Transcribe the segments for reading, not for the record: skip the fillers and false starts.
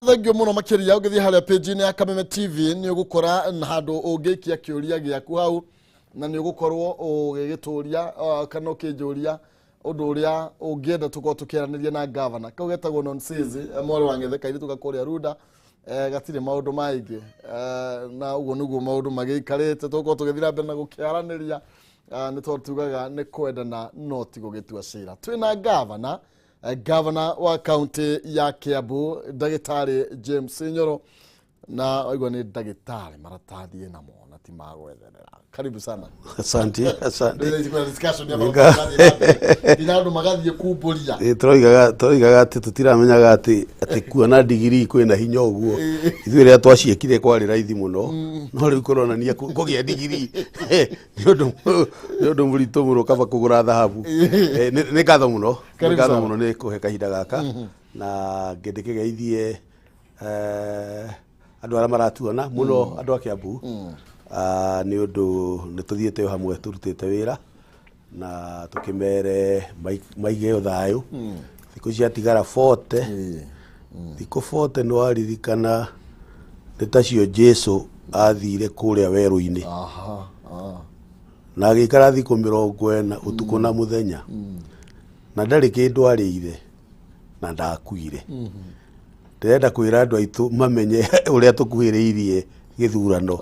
Thank you muno makiria. Ũngĩthiĩ harĩa page-inĩ ya Kameme TV nĩ ũgũkora na handũ ũngĩikia kĩũria gĩaku hau, na nĩ ũgũkorwo ũgĩgĩtũria kana ũkĩnjũria ũndũ ũrĩa ũngĩenda tũkorwo tũkĩaranĩria na gavana. Kau getagwo nonsense, mwarĩ wa ng'ethe kairĩtu gakũrĩa Runda, gatirĩ maũndũ maingĩ, na ũguo nĩguo maũndũ magĩikarĩte. Tũgũkorwo tũgĩthiĩ na mbere na gũkĩaranĩria, nĩ tondũ tugaga nĩ kwendana no ti gũgĩtua cira. Twĩna gavana, gavana wa kaunti ya Kiambu, Ndagĩtarĩ James Nyoro, na waigua nĩ ndagĩtarĩ, maratathi namo na ti magwetherera. Karibu sana. Asante, asante. Rĩrĩa discussion ya maratathi na mbere, nginya andũ magathiĩ kumbũria. Ĩ, tũroigaga atĩ tũtiramenyaga atĩ kuona ndigiri kwĩna hinya ũguo. Ithuĩ rĩrĩa twaciĩkire kwarĩ raithi mũno, no rĩu kũronania kũgĩa ndigiri nĩ ũndũ mũritũ mũno, kaba kũgũra thahabu. Nĩ ngatho mũno, nĩ Karibu ngatho sana. mũno nĩ kũhe kahinda gaka na ngĩndĩkĩgeithie andũ arĩa maratuona mũno, andũ a Kiambu. Ah, nĩ ũndũ nĩ tũthiĩte o hamwe tũrutĩte wĩra na tũkĩmere maige thayũ. Thikũ ciatigara 40, thikũ 40, nĩ waririkana nĩ tacio Jesu athire kũrĩa werũ-inĩ aha ah. na agĩikara thikũ 40 ũtukũ na mũthenya, na ndarĩ kĩndũ arĩire na ndakuire. Ndĩrenda kwĩra andũ aitũ mamenye ũrĩa tũkuhĩrĩirie gĩthurano,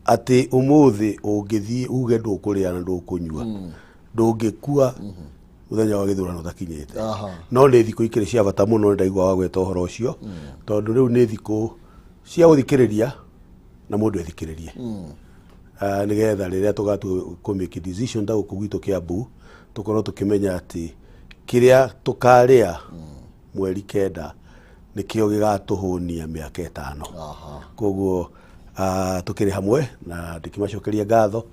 atĩ ũmũthĩ ũngĩthiĩ uge ndũkũrĩa na ndũkũnyua, ndũngĩkua mũthenya wa gĩthurano ũtakinyĩte. No nĩ thikũ ikĩrĩ cia bata mũno. Nĩ ndaigua wagweta ũhoro ũcio, tondũ rĩu nĩ thikũ cia gũthikĩrĩria na mũndũ ethikĩrĩrie, ah, nĩgetha rĩrĩa tũgatua kũ make decision ta gũkũ gwitũ Kiambu, tũkorwo tũkĩmenya atĩ kĩrĩa tũkarĩa mweri 9 nĩkĩo gĩgatũhũnia mĩaka 5. Koguo tũkĩrĩ hamwe na ndĩkĩmacokeria ngatho.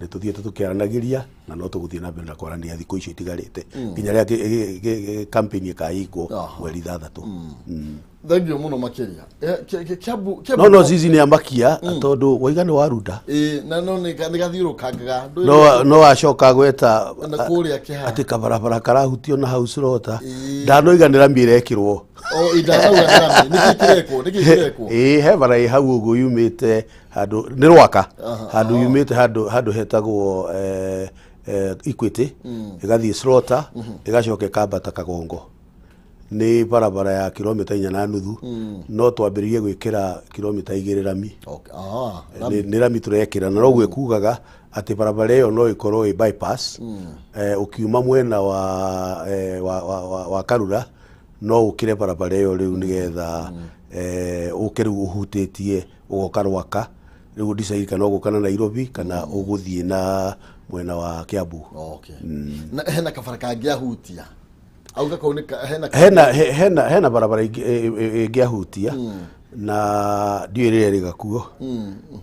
Nĩ tũthiĩte tũkĩaranagĩria na no tũgũthiĩ na mbere na kwaranĩria thikũ icio itigarĩte nginya rĩrĩa campaign ĩkahingwo mweri 6. Thank you mũno makĩria. Kiambu No Zizi nĩ amakia tondũ waiga nĩ warunda. Ĩ, na no nĩ gathiũrũkangaga. No acoka gweta Na kũrĩa kĩha. Atĩ kabarabara karahutio na hau Slaughter, ndanoiga nĩ rami ĩrekĩrwo. O indanauga nĩ rami. Nĩkĩ kĩrekwo? Nĩkĩ kĩrekwo? Ĩ, he bara ĩ hau ũguo yumĩte handũ nĩ Rwaka, handũ yumĩte handũ hetagwo Equity, ĩgathiĩ Slaughter, ĩgacoka ĩkambata Kagongo. Nĩ barabara ya kilomita 4.5, no twambĩrĩrie gwĩkĩra kilomita 2 rami. Okay. Ah, Nĩ rami tũrekĩra, na noguo ĩkugaga atĩ barabara ĩyo no ĩkorwo ĩ bypass. Ũkiuma mwena wa Karura no ũkĩre barabara ĩyo rĩu, nĩgetha ũke rĩu ũhutĩtie ũgoka Rwaka. Rĩu decide kana ũgũka na Nairobi kana ũgũthiĩ na mwena wa Kiambu. Okay. Na hena kabara kangĩahutia auga kau nĩ hena Hena barabara ĩngĩahutia na ndiũĩ rĩrĩa rĩgakuo.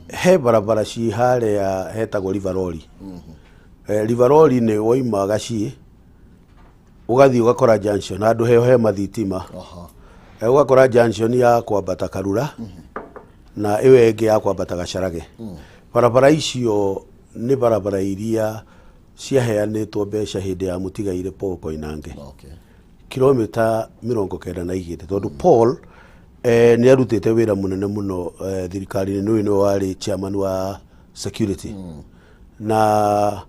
He barabara ci harĩa hetagwo Rivaroli. Rivaroli nĩ woima Gaciĩ ũgathiĩ ũgakora junction handũ heho he mathitima. Ũgakora junction ya kwambata Karura na ĩyo ĩngĩ ya kwambata Gacarage. Barabara icio nĩ barabara iria ciaheanĩtwo mbeca hĩndĩ ya mũtigaire Paul Koinange, kilomita 92, tondũ Paul nĩ arutĩte wĩra mũnene mũno thirikari-inĩ. Nĩ nĩwe warĩ chairman wa security, na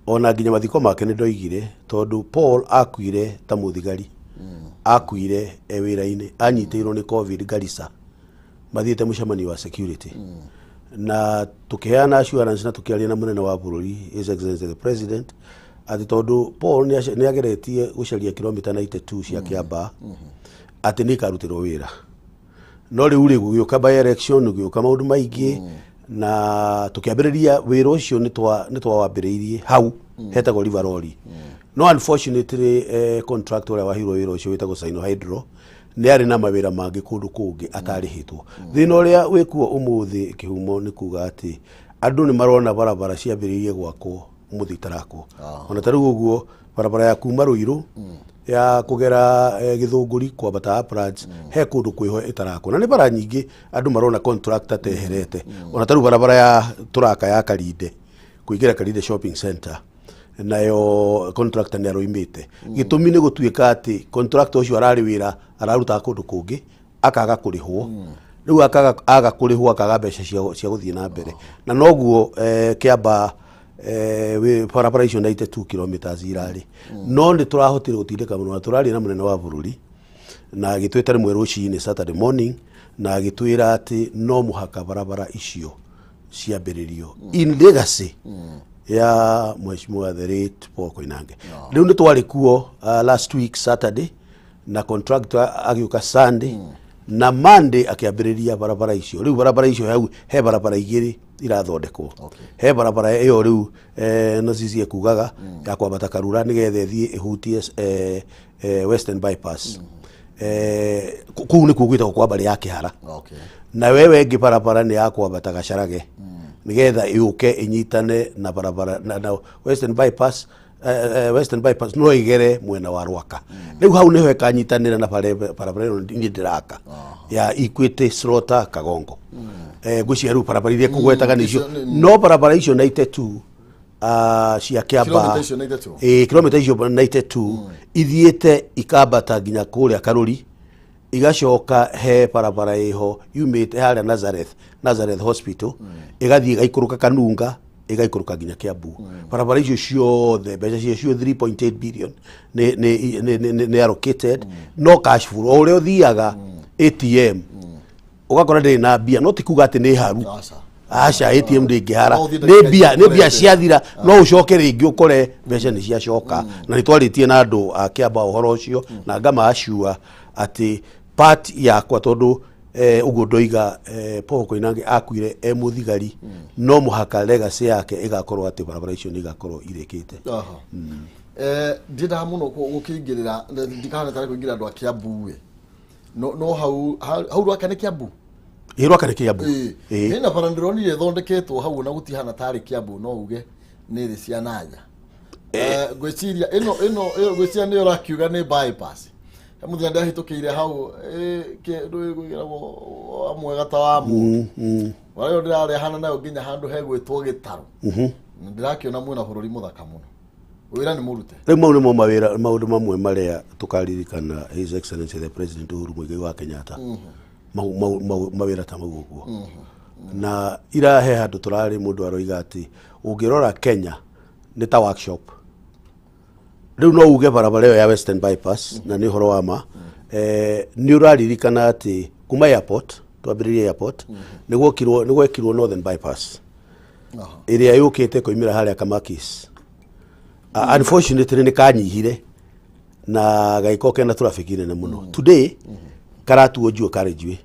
ona nginya mathiko make nĩ ndoigire, tondũ Paul akuire ta mũthigari, akuire e wĩra-inĩ, anyitĩirwo nĩ COVID Garissa mathiĩte mũcemanio wa security. Na tũkĩheana assurance na tũkĩaria na mũnene wa bũrũri, His Excellency the President, atĩ tondũ Paul nĩ ageretie gũcaria kilomita 92 cia Kĩambaa, atĩ nĩ ikarutĩrwo wĩra. No rĩu rĩ gũgĩũka by election, gũgĩũka maũndũ maingĩ, na tũkĩambĩrĩria wĩra ũcio nĩ twawambĩrĩirie hau hetagwo Rivaroli. No unfortunately, contractor ũrĩa waheirwo wĩra ũcio wĩtagwo Sinohydro nĩ arĩ na mawĩra mangĩ kũndũ kũngĩ atarĩhĩtwo. Thĩna ũrĩa wĩkuo ũmũthĩ kĩhumo nĩ kuga atĩ andũ nĩ marona barabara ciambĩrĩirie gwakwo ũmũthĩ itarakwo. Ona ta rĩu ũguo barabara ya kuma Rũirũ ya kũgera Gĩthũngũri kwambata Uplands, he kũndũ kwĩho ĩtarakwo, na nĩ bara nyingĩ andũ marona contractor teherete. Ona ta rĩu barabara ya tũraka ya Karinde kũingĩra Karinde Shopping Center, nayo contractor nĩ aroimĩte. Gĩtũmi nĩ gũtuĩka atĩ contractor ũcio ararĩ wĩra ararutaga kũndũ kũngĩ. Akaga kũrĩhwo rĩu, akaga aga kũrĩhwo, akaga mbeca cia gũthiĩ na mbere, na noguo Kĩamba barabara icio 92 kilometers irarĩ. No nĩ tũrahotire gũtindĩka mũno na tũraria na mũnene wa bũrũri, na agĩtwĩta rĩmwe rũcinĩ, Saturday morning, na agĩtwĩra atĩ no mũhaka barabara icio ciambĩrĩrio in legacy ya Mheshimiwa the late Paul Koinange. Rĩu nĩ twarĩ kuo last week Saturday, na contractor agĩũka Sunday na Monday akĩambĩrĩria barabara icio. Rĩu barabara icio hau he barabara igĩrĩ irathondekwo. He barabara ĩyo rĩu no cici ekugaga ya kwambata Karura nĩgetha ĩthiĩ ĩhutie Western Bypass. Kũu nĩkuo gwĩtagwo kwa mbarĩ ya Kĩhara. Na wewe ĩngĩ barabara nĩ ya kwambata Gacarage nĩgetha yũke ĩnyitane na barabara na Western Bypass. Western Bypass no ĩgere mwena wa Rwaka. Rĩu hau nĩho ĩkanyitanĩra na barabara ĩno niĩ ndĩraka ya Equity Slaughter Kagongo. Ngwĩciria rĩu barabara iria kũgwetaga nĩcio. Icio nĩ- No barabara icio 92 cia Kĩamba, Kilomita icio 92? Ĩĩ, kilomita icio 92 ithiĩte ikambata nginya kũrĩa Karũri, igacoka he barabara ĩho yumĩte harĩa Nazareth Hospital, ĩgathiĩ ĩgaikũrũka Kanunga, ĩgaikũrũka nginya Kiambu. Barabara icio ciothe mbeca ciacio 3.8 billion nĩ allocated, no cash flow, o ũrĩa ũthiaga ATM ũgakora ndĩrĩ na mbia. No ti kuga atĩ nĩ haru. Aca. Aca, ATM ndĩngĩhara. No ũthiĩ Nĩ ndagĩka mbia, nĩ mbia ikũrete. ciathira, no ũcoke rĩngĩ ũkore mbeca nĩ ciacoka. Na nĩ twarĩtie na andũ a Kĩamba ũhoro ũcio, na ngamaacua atĩ part yakwa, tondũ ũguo ndoiga, Paul Koinange akuire e mũthigari, no mũhaka legacy yake ĩgakorwo atĩ barabara icio nĩ igakorwo irĩkĩte. Aha. Ndiendaga mũno gũkĩingĩrĩra, ndikahana tarĩ kũingĩrĩra andũ a Kiambu ĩ, no hau Rwaka nĩ Kiambu? Ĩ, Rwaka nĩ Kiambu. Ĩ. Ĩ. Hena bara ndĩronire ĩthondeketwo hau na gũtihana tarĩ Kiambu, no uge nĩ thĩ cia nanja. Ngwĩciria ĩno ĩyo, ngwĩciria nĩyo ũrakiuga nĩ bypass. He mũthenya ndahĩtũkĩire hau, kĩndũ gwĩkĩragwo wa mwega ta wa mũndũ warĩo ndĩrarehana nayo nginya handũ hegwĩtwo Gĩtarũ, na ndĩrakĩona mwena bũrũri mũthaka mũno, wĩra nĩ mũrute. Rĩu mau nĩmo mawĩra, maũndũ mamwe marĩa tũkaririkana His Excellency the President Uhuru Muigai wa Kenyatta. Mau mawĩra ta mau ũguo. Na ira he handũ tũrarĩ, mũndũ aroiga atĩ ũngĩrora Kenya nĩ ta workshop. Rĩu no uge barabara ĩyo ya Western Bypass, na nĩ ũhoro wa ma, nĩ ũraririkana atĩ kuma airport, twambĩrĩrie airport, nĩ gwekirwo Northern Bypass ĩrĩa yũkĩte koimĩra harĩa Kamakis. Unfortunately nĩ kanyihire na gagĩkorwo kena traffic nene mũno. Today karatuo Jua Carriageway,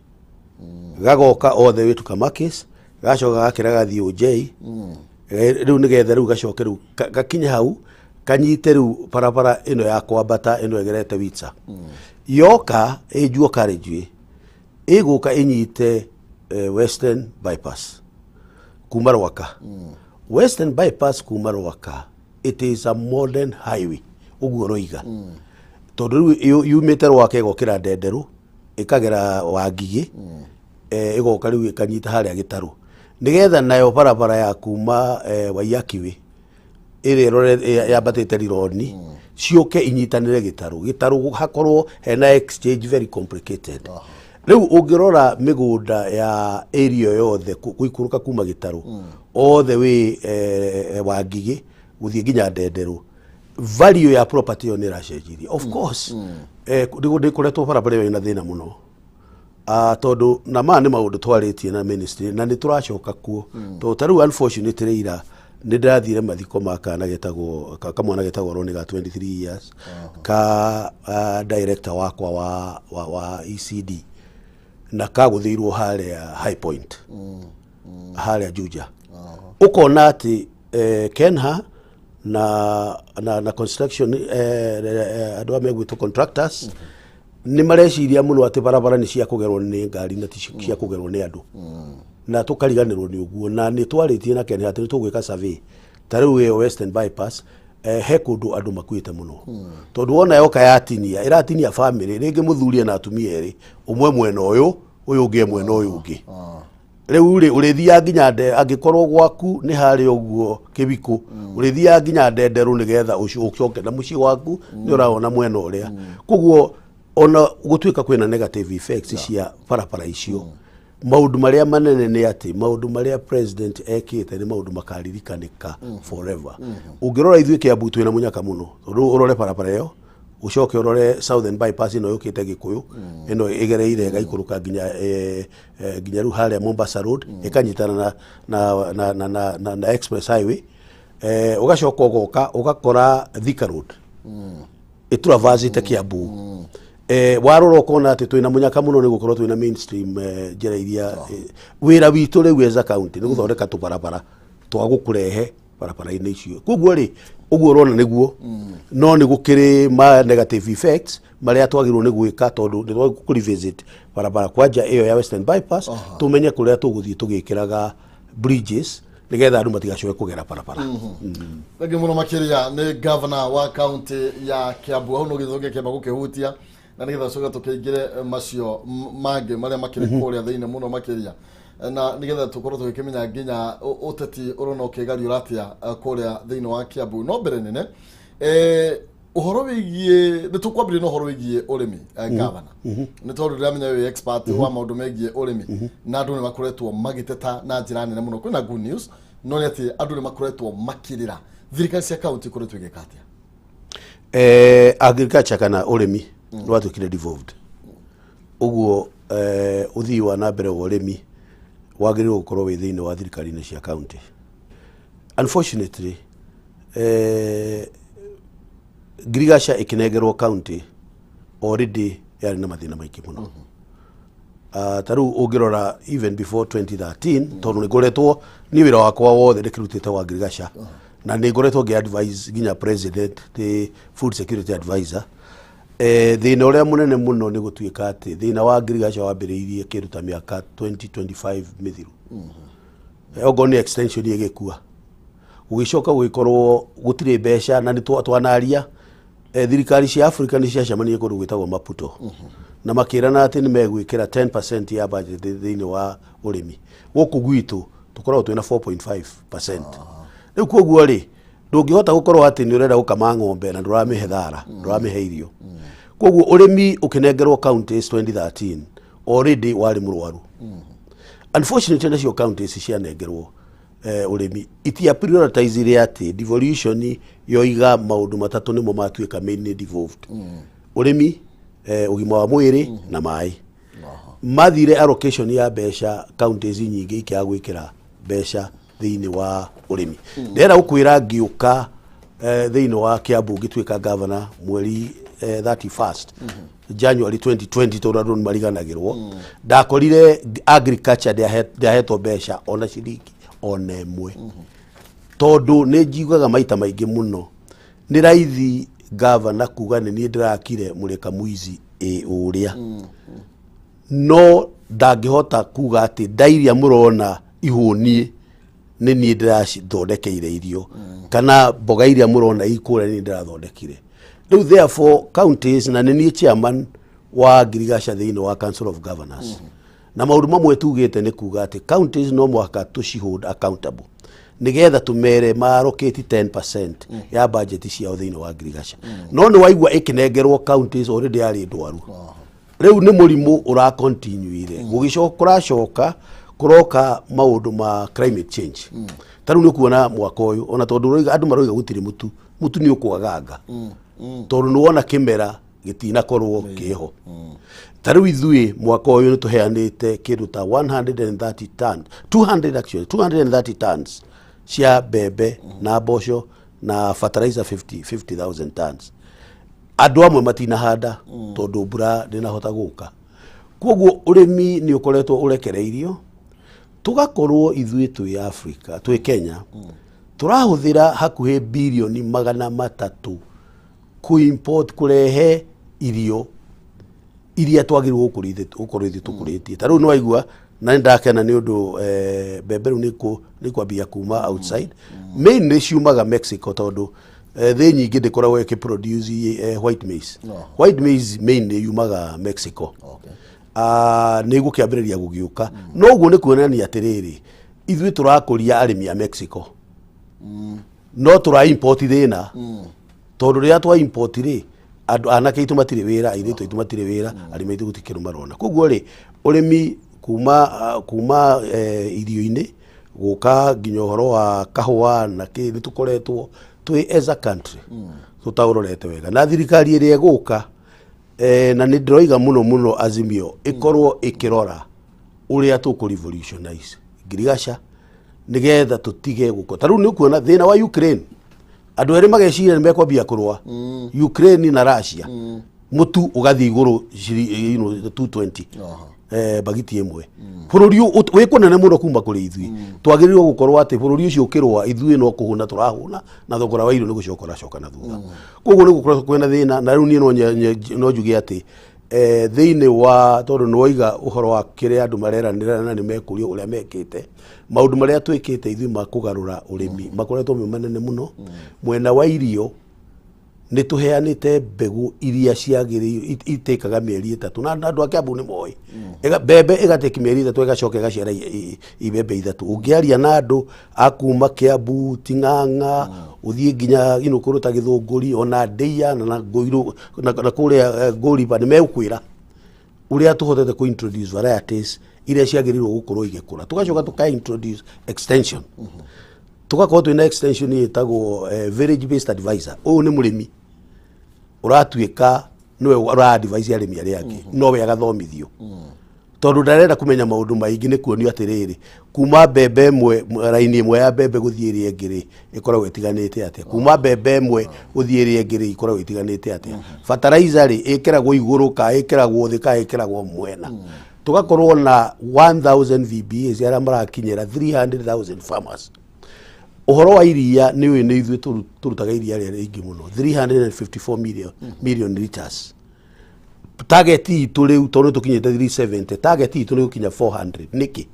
gagoka all the way to Kamakis, gacoka gakĩra gathiĩ OJ. Rĩu nĩgetha rĩu gacoke rĩu gakinye hau kanyite rĩu barabara ĩno ya kwambata ĩno ĩgerete Witsa, yoka ĩ Jua Carriageway, ĩgũka ĩnyite Western Bypass kuma Rwaka. Western Bypass kuma Rwaka, it is a modern highway ũguo roiga, tondũ rĩu yumĩte Rwaka ĩgokĩra Ndenderũ, ĩkagera Wangigĩ, ĩgoka rĩu ĩkanyita harĩa Gĩtarũ, nĩgetha nayo barabara ya kuma Waiyaki ĩrĩa yambatĩte Rironi ciũke inyitanĩre Gĩtarũ. Gĩtarũ hakorwo hena exchange very complicated. Rĩu ũngĩrora mĩgũnda ya area yothe gũikũrũka kuma Gĩtarũ all the way Wangigĩ gũthiĩ nginya Ndenderũ, value ya property ĩyo nĩ ĩracenjirie. Of course, ndĩkoretwo barabara ĩyo ĩna thĩna mũno. Tondũ na maya nĩ maũndũ twarĩtie na ministry na nĩ tũracoka kuo, tondũ ta rĩu unfortunately ira nĩ ndĩrathire mathiko ma kana getagwo kamwana getagwo Roni ga 23 years ka director wakwa wa ECD, na kagũthĩirwo harĩa High Point, harĩa Juja. Ũkona atĩ Kenha na construction, andũ a megwĩtwo contractors nĩ mareciria mũno atĩ barabara nĩ cia kũgerwo nĩ ngari na ti cia kũgerwo nĩ andũ, na tũkariganĩrwo nĩ ũguo. Na nĩ twarĩtie na Kenha atĩ nĩ tũgwĩka survey ta rĩu ĩyo Western Bypass. He kũndũ andũ makuĩte mũno, tondũ wona yoka yatinia, ĩratinia family, rĩngĩ mũthuri na atumia erĩ, ũmwe mwena ũyũ, ũyũ ũngĩ e mwena ũyũ ũngĩ. Rĩu rĩ ũrĩthiaga nginya nde angĩkorwo gwaku nĩ harĩa ũguo Kĩbikũ, ũrĩthiaga nginya Ndenderũ nĩgetha ũcoke na mũciĩ waku nĩ ũraona mwena ũrĩa. Koguo Ona gũtuĩka kwĩna negative effects cia barabara icio, maũndũ marĩa manene nĩ atĩ maũndũ marĩa president ekĩte nĩ maũndũ makaririkanĩka forever. Ũngĩrora ithuĩ Kiambu twĩna mũnyaka mũno, tondũ ũrore barabara ĩyo, ũcoke ũrore Southern Bypass ĩno yũkĩte Gĩkũyũ, ĩno ĩgereire ĩgaikũrũka nginya nginya rĩu harĩa Mombasa Road, ĩkanyitana na Express Highway, ũgacoka ũgoka ũgakora Thika Road ĩtraversite Kiambu. Warora ũkona atĩ twĩna mũnyaka mũno nĩ gũkorwo twĩna mainstream njĩra iria wĩra witũ rĩu as a county nĩ gũthondeka tũbarabara twa gũkũrehe barabara-inĩ icio. Koguo rĩ, ũguo ũrona nĩguo, no nĩ gũkĩrĩ ma negative effects marĩa twagĩrĩirwo nĩ gwĩka, tondũ nĩ twagĩrĩirwo kũ revisit barabara kwanja ĩyo ya Western Bypass, tũmenye kũrĩa tũgũthiĩ tũgĩkĩraga bridges nĩgetha andũ matigacoke kũgera barabara. Thengi mũno makĩria nĩ governor wa kaunti ya Kiambu. Hau no gĩthomo gĩkĩamba gũkĩhutia na nĩgetha coke tũkĩingĩre macio mangĩ marĩa makĩrĩ kũrĩa thĩinĩ mũno makĩria, na nĩgetha tũkorwo tũgĩkĩmenya nginya ũteti ũrona ũkĩgariũra atĩa kũrĩa thĩinĩ wa Kiambu. No mbere nene, ũhoro wĩgiĩ, nĩ tũkwambĩrĩria na ũhoro wĩgiĩ ũrĩmi, gavana, nĩ tondũ ndĩramenya wĩ expert wa maũndũ megiĩ ũrĩmi, na andũ nĩ makoretwo magĩteta na njĩra nene mũno. Kwĩna good news, no nĩ atĩ andũ nĩ makoretwo makĩrĩra. Thirikari cia kaunti ikoretwo igĩka atĩa? Agriculture kana ũrĩmi nĩ watuĩkire devolved. Ũguo ũthii wa na mbere wa ũrĩmi wagĩrĩirwo gũkorwo wĩ thĩinĩ wa thirikari-inĩ cia county. Unfortunately, ngirigaca ĩkĩnengerwo county already yarĩ na mathĩna maingĩ mũno. Ta rĩu ũngĩrora even before 2013, tondũ nĩ ngoretwo niĩ wĩra wakwa wothe ndĩkĩrutĩte wa ngirigaca, na nĩ ngoretwo ngĩ advise nginya president, the food security advisor. Thĩna ũrĩa mũnene mũno nĩ gũtuĩka atĩ thĩna wa ngirigaca wambĩrĩirie kĩndũ ta mĩaka 2025 mĩthiru. Okorwo nĩ extension ĩgĩkua, gũgĩcoka gũgĩkorwo gũtirĩ mbeca, na nĩ twanaria thirikari cia Africa nĩ ciacemanirie kũndũ gwĩtagwo Maputo na makĩrana atĩ nĩ megwĩkĩra 10% ya budget thĩinĩ wa ũrĩmi. Gũkũ gwitũ tũkoragwo twĩna 4.5%. Rĩu koguo rĩ, ndũngĩhota gũkorwo atĩ nĩ ũrenda gũkama ng'ombe na ndũramĩhe thara, ndũramĩhe irio. Koguo ũrĩmi ũkĩnengerwo counties 2013 already warĩ mũrwaru. Unfortunately, nacio counties cianengerwo ũrĩmi itia prioritizire atĩ devolution yoiga maũndũ matatũ nĩmo matuĩka mainly devolved: ũrĩmi, ũgima wa mwĩrĩ na maĩ. Mathire allocation ya mbeca counties nyingĩ ikĩaga gwĩkĩra mbeca thĩinĩ wa ũrĩmi. Ndĩrenda gũkwĩra, ngĩũka thĩinĩ wa Kiambu ngĩtuĩka governor mweri 31st January 2020, tondũ andũ nĩ mariganagĩrwo, ndakorire agriculture ndĩahetwo mbeca ona ciringi ona ĩmwe, tondũ nĩ njiguaga maita maingĩ mũno nĩ raithi gavana kuga nĩ niĩ ndĩrakire mũrĩka mwizi ĩ ũrĩa, no ndangĩhota kuga atĩ nda iria mũrona ihũniĩ nĩ niĩ ndĩracithondekeire irio, kana mboga iria mũrona ikũrĩa nĩ niĩ ndĩrathondekire. Rĩu therefore counties, na nĩ niĩ chairman wa ngirigaca thĩinĩ wa Council of Governors, na maũndũ mamwe tugĩte nĩ kuga atĩ counties no mũhaka tũci hold accountable nĩgetha tũmere maallocate 10% ya budget ciao thĩinĩ wa ngirigaca. No nĩ waigua ĩkĩnengerwo counties already yarĩ ndwaru. Rĩu nĩ mũrimũ ũra continuire gũgĩcoka, kũracoka kũroka maũndũ ma climate change. Ta rĩu nĩ ũkuona mwaka ũyũ, ona tondũ ũroiga andũ maroiga gũtirĩ mũtu, mũtu nĩ ũkwaganga tondũ nĩ wona kĩmera gĩtinakorwo kĩho. Ta rĩu ithuĩ mwaka ũyũ nĩ tũheanĩte kĩndũ ta 130 tons, 200 actually, 230 tons cia mbembe na mboco na fertilizer 50 50,000 tons. Andũ amwe matinahanda tondũ mbura ndĩnahota gũka. Koguo ũrĩmi nĩ ũkoretwo ũrekereirio. Tũgakorwo ithuĩ twĩ Africa, twĩ Kenya, tũrahũthĩra hakuhĩ birioni 300 kũ-import, kũrehe irio iria twagĩrĩirwo gũkorwo ithuĩ tũkũrĩtie. Ta rĩu nĩ waigua, na nĩ ndakena nĩ ũndũ mbembe rĩu nĩ kwambia kuma outside, mainly ciumaga Mexico, tondũ thĩ nyingĩ ndĩkoragwo ĩkĩproduce white maize. White maize mainly yumaga Mexico. Nĩ gũkĩambĩrĩria gũgĩũka, no ũguo nĩ kuonania atĩrĩrĩ, ithuĩ tũrakũria arĩmi a Mexico, no tũra import thĩna, tondũ rĩrĩa twa import rĩ, Andũ anake aitũ matirĩ wĩra, airĩtu aitũ matirĩ wĩra, arĩmi aitũ gũtirĩ kĩndũ marona. Koguo rĩ, ũrĩmi kuma irio-inĩ gũka nginya ũhoro wa kahũa na kĩ, nĩ tũkoretwo twĩ as a country tũtaũrorete wega. Na thirikari ĩrĩa ĩgũka, na nĩ ndĩroiga mũno mũno Azimio ĩkorwo ĩkĩrora ũrĩa tũkũ revolutionize ngirigaca nĩgetha tũtige gũko. Ta rĩu nĩ ũkuona thĩna wa Ukraine, andũ erĩ mageciria nĩ mekwambia kũrũa, Ukraine na Russia, mũtu ũgathiĩ igũrũ 220 bagiti ĩmwe. Bũrũri wĩ kũnene mũno kuma kũrĩ ithuĩ, twagĩrĩirwo gũkorwo atĩ bũrũri ũcio ũkĩrũa ithuĩ no kũhũna tũrahũna, na thogora wa irio nĩ gũcoka ũracoka na thutha. Koguo nĩ gũkorwo kwĩna thĩna. Na rĩu niĩ no njuge atĩ thĩinĩ wa, tondũ nĩ woiga ũhoro wa kĩrĩa andũ mareranĩra na nĩ mekũrio ũrĩa mekĩte, maũndũ marĩa twĩkĩte ithuĩ ma kũgarũra ũrĩmi makoretwo me manene mũno. Mwena wa irio nĩ tũheanĩte mbegũ iria ciagĩrĩire itĩkaga mĩeri 3, na andũ a Kiambu nĩ moĩ. Mbembe ĩgatĩki mĩeri 3, ĩgacoka ĩgaciara ibembe 3. Ũngĩaria na andũ a kuma Kiambu, Ting'ang'a, ũthiĩ nginya kũndũ ta Gĩthũngũri, ona Ndĩia na Ngũirũ na kũrĩa Ngũriba, nĩ megũkwĩra ũrĩa tũhotete kũ introduce varieties iria ciagĩrĩirwo gũkorwo igĩkũra. Tũgacoka tũka introduce extension, tũgakorwo twĩna extension ĩtagwo village based advisor. Ũyũ nĩ mũrĩmi ũratuĩka nĩwe ũra advise arĩmi arĩa angĩ, nowe agathomithio, tondũ ndarenda kũmenya maũndũ maingĩ. Nĩ kuonio atĩrĩrĩ, kuma mbembe ĩmwe, raini ĩmwe ya mbembe gũthiĩ ĩrĩa ĩngĩ rĩ, ĩkoragwo ĩtiganĩte atĩa? Kuma mbembe ĩmwe gũthiĩ ĩrĩa ĩngĩ rĩ, ĩkoragwo ĩtiganĩte atĩa? Fertilizer rĩ, ĩkĩragwo igũrũ ka ĩkĩragwo thĩ ka ĩkĩragwo mwena? Tũgakorwo na 1000 VBAs arĩa marakinyĩra 300,000 farmers. Ũhoro wa iria, nĩ ũĩ nĩ ithuĩ tũrutaga iria rĩrĩa rĩingĩ mũno, 354 million liters. Target itũ rĩu, tondũ tũkinyĩte 370, target itũ nĩ gũkinya 400. Nĩkĩ?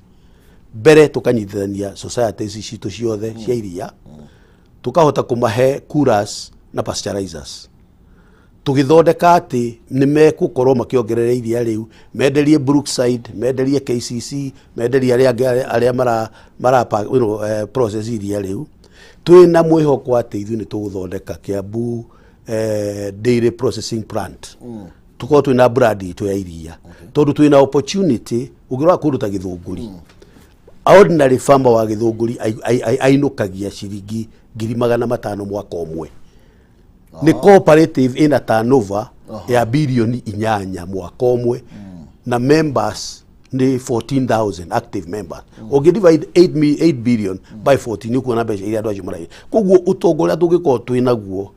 Mbere tũkanyitithania societies citũ ciothe cia iria, tũkahota kũmahe coolers na pasteurizers, tũgĩthondeka atĩ nĩ mekũkorwo makĩongerera iria rĩu, menderie Brookside, menderie KCC, menderie arĩa angĩ arĩa mara process iria rĩu. Twĩna mwĩhoko atĩ ithuĩ nĩ tũgũthondeka Kiambu dairy processing plant, tukorwo twĩna brand itũ ya iria, tondũ twĩna opportunity. Ũngĩrora kũndũ ta Gĩthũngũri, ordinary farmer wa Gĩthũngũri ainũkagia ciringi 500,000 mwaka ũmwe. Nĩ cooperative ĩna turnover ya birioni 8 mwaka ũmwe, na members nĩ 14,000 active members. Ũngĩ divide 8 billion by 14, nĩ ũkuona mbeca iria andũ acio maraiya. Koguo ũtonga ũrĩa tũngĩkorwo twĩ naguo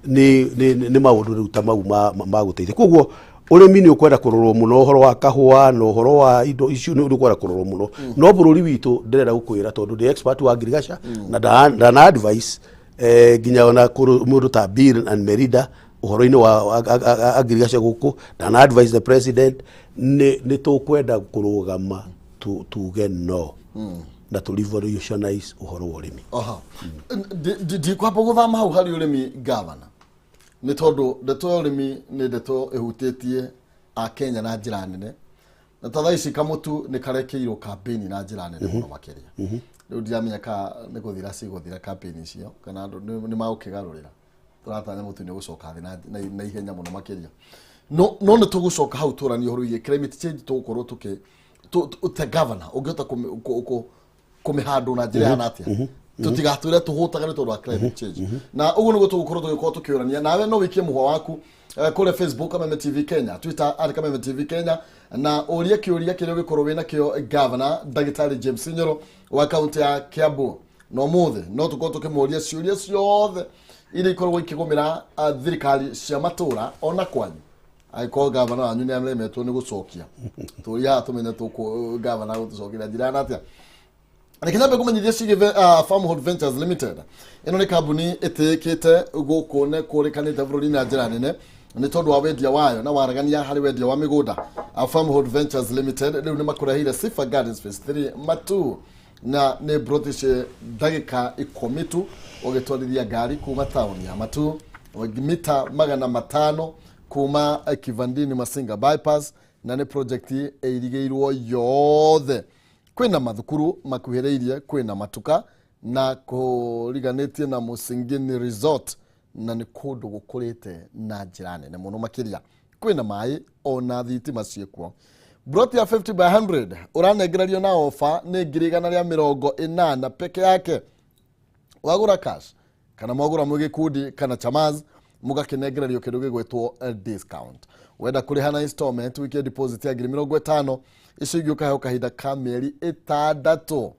nĩ maũndũ rĩu ta mau ma gũteithia. Koguo ũrĩmi nĩ ũkwenda kũrorwo mũno, ũhoro wa kahũa na ũhoro wa indo icio nĩ ũkwenda kũrorwo mũno. No bũrũri witũ, ndĩrenda gũkwĩra, tondũ ndĩ expert wa ngirigaca na ndana advice nginya ona mũndũ ta Bill and Merida ũhoro-inĩ wa agriculture gũkũ, ndana advise the president, nĩ tũkwenda kũrũgama tuge no na tũ revolutionize ũhoro wa ũrĩmi. Aha. Ndikwamba gũthama hau harĩ ũrĩmi, gavana, nĩ tondũ ndeto ya ũrĩmi nĩ ndeto ĩhutĩtie akenya na njĩra nene, na ta thaa ici kamũtu nĩ karekeirwo campaign na njĩra nene mũno makĩria. Rĩu ndiramenya ka nĩ gũthira cigũthira campaign icio kana andũ nĩ magũkĩgarũrĩra. Tũratanya mũtu nĩ ũgũcoka thĩ na ihenya mũno makĩria, no nĩ tũgũcoka hau tũranie ũhoro wĩgiĩ climate change. Tũgũkorwo tũkĩ ta governor ũngĩhota kũmĩhandwo na njĩra ĩhana atĩa tũtigatwĩre tũhũtaga nĩ tondũ wa climate change? Na ũguo nĩguo tũgũkorwo tũgĩkorwo tũkĩũrania nawe. No wĩkie mũhwa waku kũrĩa Facebook Kameme TV Kenya, Twitter @KamemeTV Kenya, na ũrie kĩũria kĩrĩa ũgĩkorwo wĩna kĩo governor Ndagĩtarĩ James Nyoro wa kaunti ya Kiambu. Na ũmũthĩ no tũkorwo tũkĩmũria ciũria ciothe iria ikoragwo ikĩgũmĩra thirikari cia matũra ona kwanyu. Angĩkorwo gavana wanyu nĩ aremetwo nĩ gũcokia, tũria haha tũmenye tũkũ gavana gũtũcokeria njĩra yana atĩa. Reke nyambe kũmenyithia ciĩgiĩ Farmhold Ventures Limited. Ĩno nĩ kambuni ĩtĩĩkĩte gũkũ nĩ kũrĩkanĩte bũrũri na njĩra nene nĩ tondũ wa wendia wayo na waragania harĩ wendia wa mĩgũnda. Farmhold Ventures Limited rĩu nĩ makũreheire Sifa Gardens Phase 3 Matu, na nĩ broti ndagĩka 10 tu ũgĩtwarithia ngari kuma taũni ya Matu, mita 500 kuma Kivandini Masinga bypass, na nĩ project ĩirigĩirwo yothe. Kwĩna mathukuru makuhĩrĩirie, kwĩna matuka, na kũriganĩtie na Musingini Resort. Na nĩ kũndũ gũkũrĩte na njĩra nene mũno makĩria. Kwĩna maĩ ona thitima ciĩkuo. Broti ya 50 by 100 ũranengererio na ofa nĩ 180,000 peke yake. Wagũra cash kana mwagũra mwĩ gĩkundi kana chamas, mũgakĩnengererio kĩndũ gĩgwĩtwo discount. Wenda kũrĩha na installment, wikie deposit ya 50,000, icio ingĩ ũkaheo kahinda ka mĩeri 6,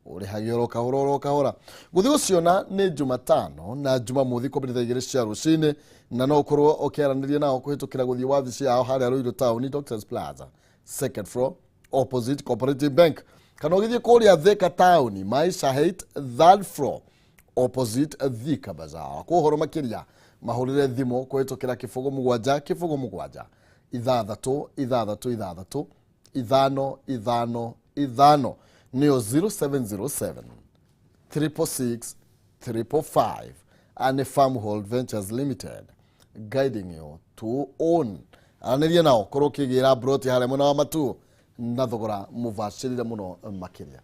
ũrĩhage oro kahora oro kahora. Gũthiĩ gũciona nĩ Jumatano na Jumamothi kwambĩrĩria thaa 2 cia rũcinĩ, na no ũkorwo ũkĩaranĩria nao kũhĩtũkĩra gũthiĩ wabici yao harĩa Ruiru Town, Doctors Plaza, second floor, opposite Cooperative Bank, kana ũgĩthiĩ kũrĩa Thika Town, Maisha Height, third floor, opposite Thika Bazaar. Kwa ũhoro makĩria mahũrĩre thimũ kũhĩtũkĩra 0 7 0 7 6 6 6 5 5 5, nĩyo 0707 666 555. And Farmhold Ventures Limited, guiding you to own. Aranĩria nao korwo ũkĩgĩra broti harĩa mwena wa Matu na thogora mũbacĩrĩre mũno makĩria.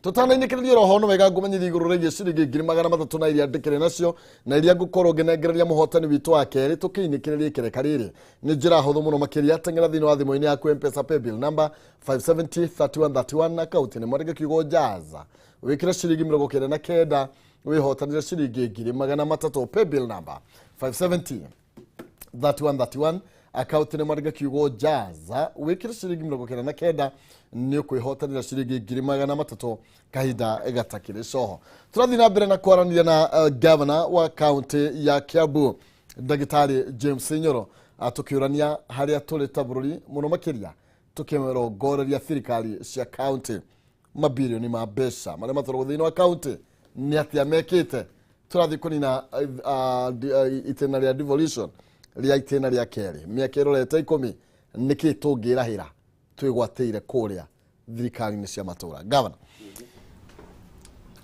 Tũtanainĩkĩrĩria roho, no wega ngũmenyithia igũrũ rĩgiĩ ciringi 300,000 na iria ndĩkĩrĩ nacio na iria ngũkorwo ngĩnengereria mũhotani witũ wa kerĩ. Tũkĩinĩkĩrĩria ikereka rĩrĩ nĩ njĩra hũthũ mũno makĩria. Teng'era thĩinĩ wa thimũ-inĩ yaku, M-Pesa paybill number 570 3131, akaunti nĩ mwandĩke kiugo "jaza", wĩkĩre ciringi 99, wĩhotanĩre ciringi 300,000. Paybill number 570 3131, akaunti nĩ mwandĩke kiugo "jaza", wĩkĩre ciringi 99, nĩ ũkwĩhotanĩra ciringi 300,000 kahinda gatakĩrĩ coho. Tũrathiĩ na mbere na kwaranĩria na governor wa kaunti ya Kiambu, Ndagĩtarĩ James Nyoro, tũkĩũrania harĩa tũrĩ ta bũrũri, mũno makĩria tũkĩrongoreria thirikari cia kaunti, mabirioni ma mbeca marĩa matwaragwo thĩinĩ wa kaunti nĩ atĩa mekĩte. Tũrathiĩ kũnina itĩna rĩa devolution rĩa itĩna rĩa kerĩ, mĩaka ĩrorete 10, nĩkĩ tũngĩrahĩra twĩgwatĩire kũrĩa thirikari-inĩ cia matũra? Governor,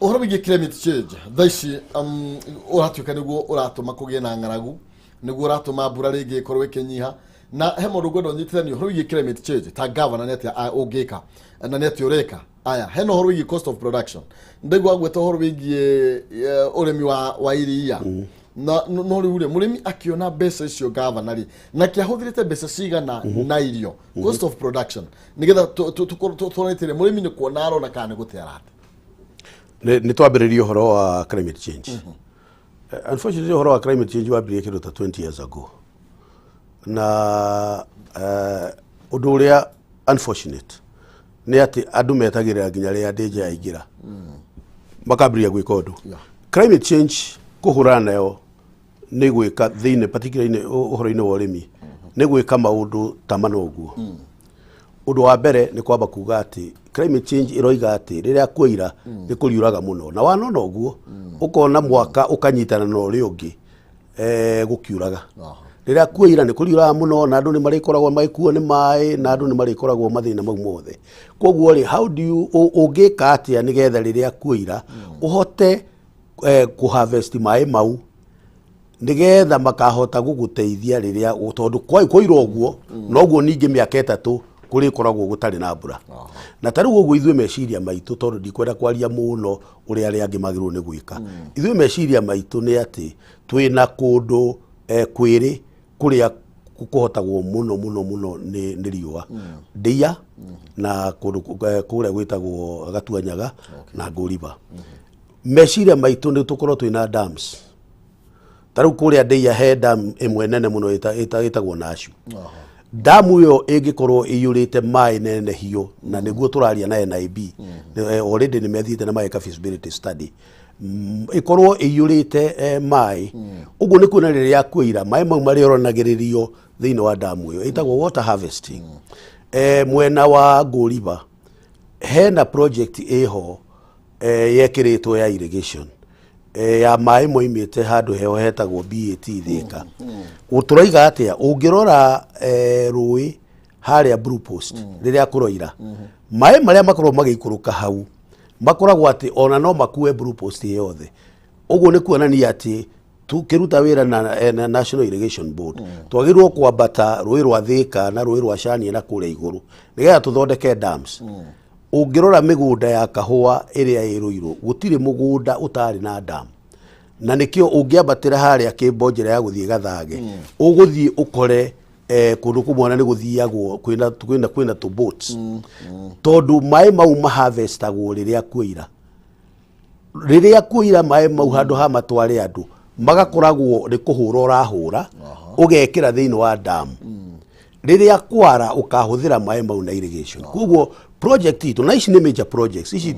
ũhoro wĩgiĩ climate change thaa ici ũratuĩka nĩguo ũratũma kũgĩe na ng'aragu, nĩguo ũratũma mbura rĩngĩ ĩkorwo ĩkĩnyiha, na he maũndũ ngwenda ũnyitithanio ũhoro wĩgiĩ climate change. Ta governor, nĩ atĩa ũngĩka na nĩ atĩa ũreka? Aya, hena ũhoro wĩgiĩ cost of production, ndaigua gwĩta ũhoro wĩgiĩ ũrĩmi wa iria, na no rĩu rĩ, mũrĩmi akĩona mbeca icio, governor rĩ, na kĩahũthĩrĩte mbeca cigana na irio, cost of production, nĩgetha tũkorwo tuonete rĩ, mũrĩmi nĩ kuona arona kana nĩ gũte arate? Nĩ twambĩrĩrie ũhoro wa climate change. Unfortunately, ũhoro wa climate change wambĩrĩrie kĩndũ ta 20 years ago, na ũndũ ũrĩa unfortunate nĩ atĩ andũ metagĩrĩra nginya rĩrĩa danger yaingĩra makambĩrĩria gwĩka ũndũ. Climate change kũhũrana nayo nĩ gwĩka thĩinĩ, particularly ũhoro-inĩ wa ũrĩmi, nĩ gwĩka maũndũ ta mana ũguo. Ũndũ wa mbere nĩ kwamba kuga atĩ climate change ĩroiga atĩ rĩrĩa kwaira nĩ kũriũraga mũno, na wanona ũguo ũkona mwaka ũkanyitana na ũrĩa ũngĩ gũkiuraga. Rĩrĩa kwaira nĩ kũriũraga mũno, na andũ nĩ marĩkoragwo magĩkuo nĩ maĩ, na andũ nĩ marĩkoragwo mathĩna mau mothe. Koguo rĩ, how do you ũngĩka atĩa nĩgetha rĩrĩa kwaira ũhote kũ harvest maĩ mau nĩgetha makahota gũgũteithia rĩrĩa, tondũ kwaira ũguo noguo ningĩ mĩaka 3 kũrĩkoragwo gũtarĩ na mbura? Na ta rĩu ũguo ithuĩ meciria maitũ, tondũ ndikwenda kwaria mũno ũrĩa arĩa angĩ magĩrĩirwo nĩ gwĩka, ithuĩ meciria maitũ nĩ atĩ twĩna kũndũ kwĩrĩ kũrĩa kũhotagwo mũno mũno mũno nĩ riũa, Ndĩa na kũndũ kũrĩa gwĩtagwo Gatuanyaga na Ngũriba. Meciria maitũ nĩ tũkorwo twĩna dams. Ta rĩu kũrĩa Ndĩa he dam ĩmwe nene mũno ĩtagwo Nacu. Damu ĩyo ĩngĩkorwo ĩiyũrĩte maĩ nenehio, na nĩguo tũraria na NIB, already nĩ methiĩte na mageka feasibility study, ĩkorwo ĩiyũrĩte maĩ ũguo, nĩ kuona rĩrĩa kwaira maĩ mau marĩoranagĩrĩrio thĩinĩ wa damu ĩyo, ĩtagwo water harvesting. Mwena wa Ngũriba hena project ĩho yekĩrĩtwo ya irrigation ya maĩ moimĩte handũ heho hetagwo BAT Thika. Tũroiga atĩa? Ũngĩrora rũĩ harĩa Blue Post, rĩrĩa kũroira, maĩ marĩa makoragwo magĩikũrũka hau makoragwo atĩ ona no makue Blue Post yothe. Ũguo nĩ kuonania atĩ tukĩruta wĩra na National Irrigation Board, twagĩrĩirwo kwambata rũĩ rwa Thika na rũĩ rwa Cania na kũrĩa igũrũ nĩgetha tũthondeke dams. Ũngĩrora mĩgũnda ya kahũa ĩrĩa ĩ Rũirũ, gũtirĩ mũgũnda ũtarĩ na dam. Na nĩkĩo ũngĩambatĩra harĩa Kĩmbo njĩra ya gũthiĩ Gathage, ũgũthiĩ ũkore kũndũ kũmwe ona nĩ gũthiagwo kwĩna tũ boats, tondũ maĩ mau maharvestagwo rĩrĩa kuoira. Rĩrĩa kuoira, maĩ mau handũ ha matware andũ, magakoragwo nĩ kũhũra ũrahũra ũgekĩra thĩinĩ wa damu. Rĩrĩa kwara, ũkahũthĩra maĩ mau na irrigation. Koguo project itũ na ici nĩ major projects, ici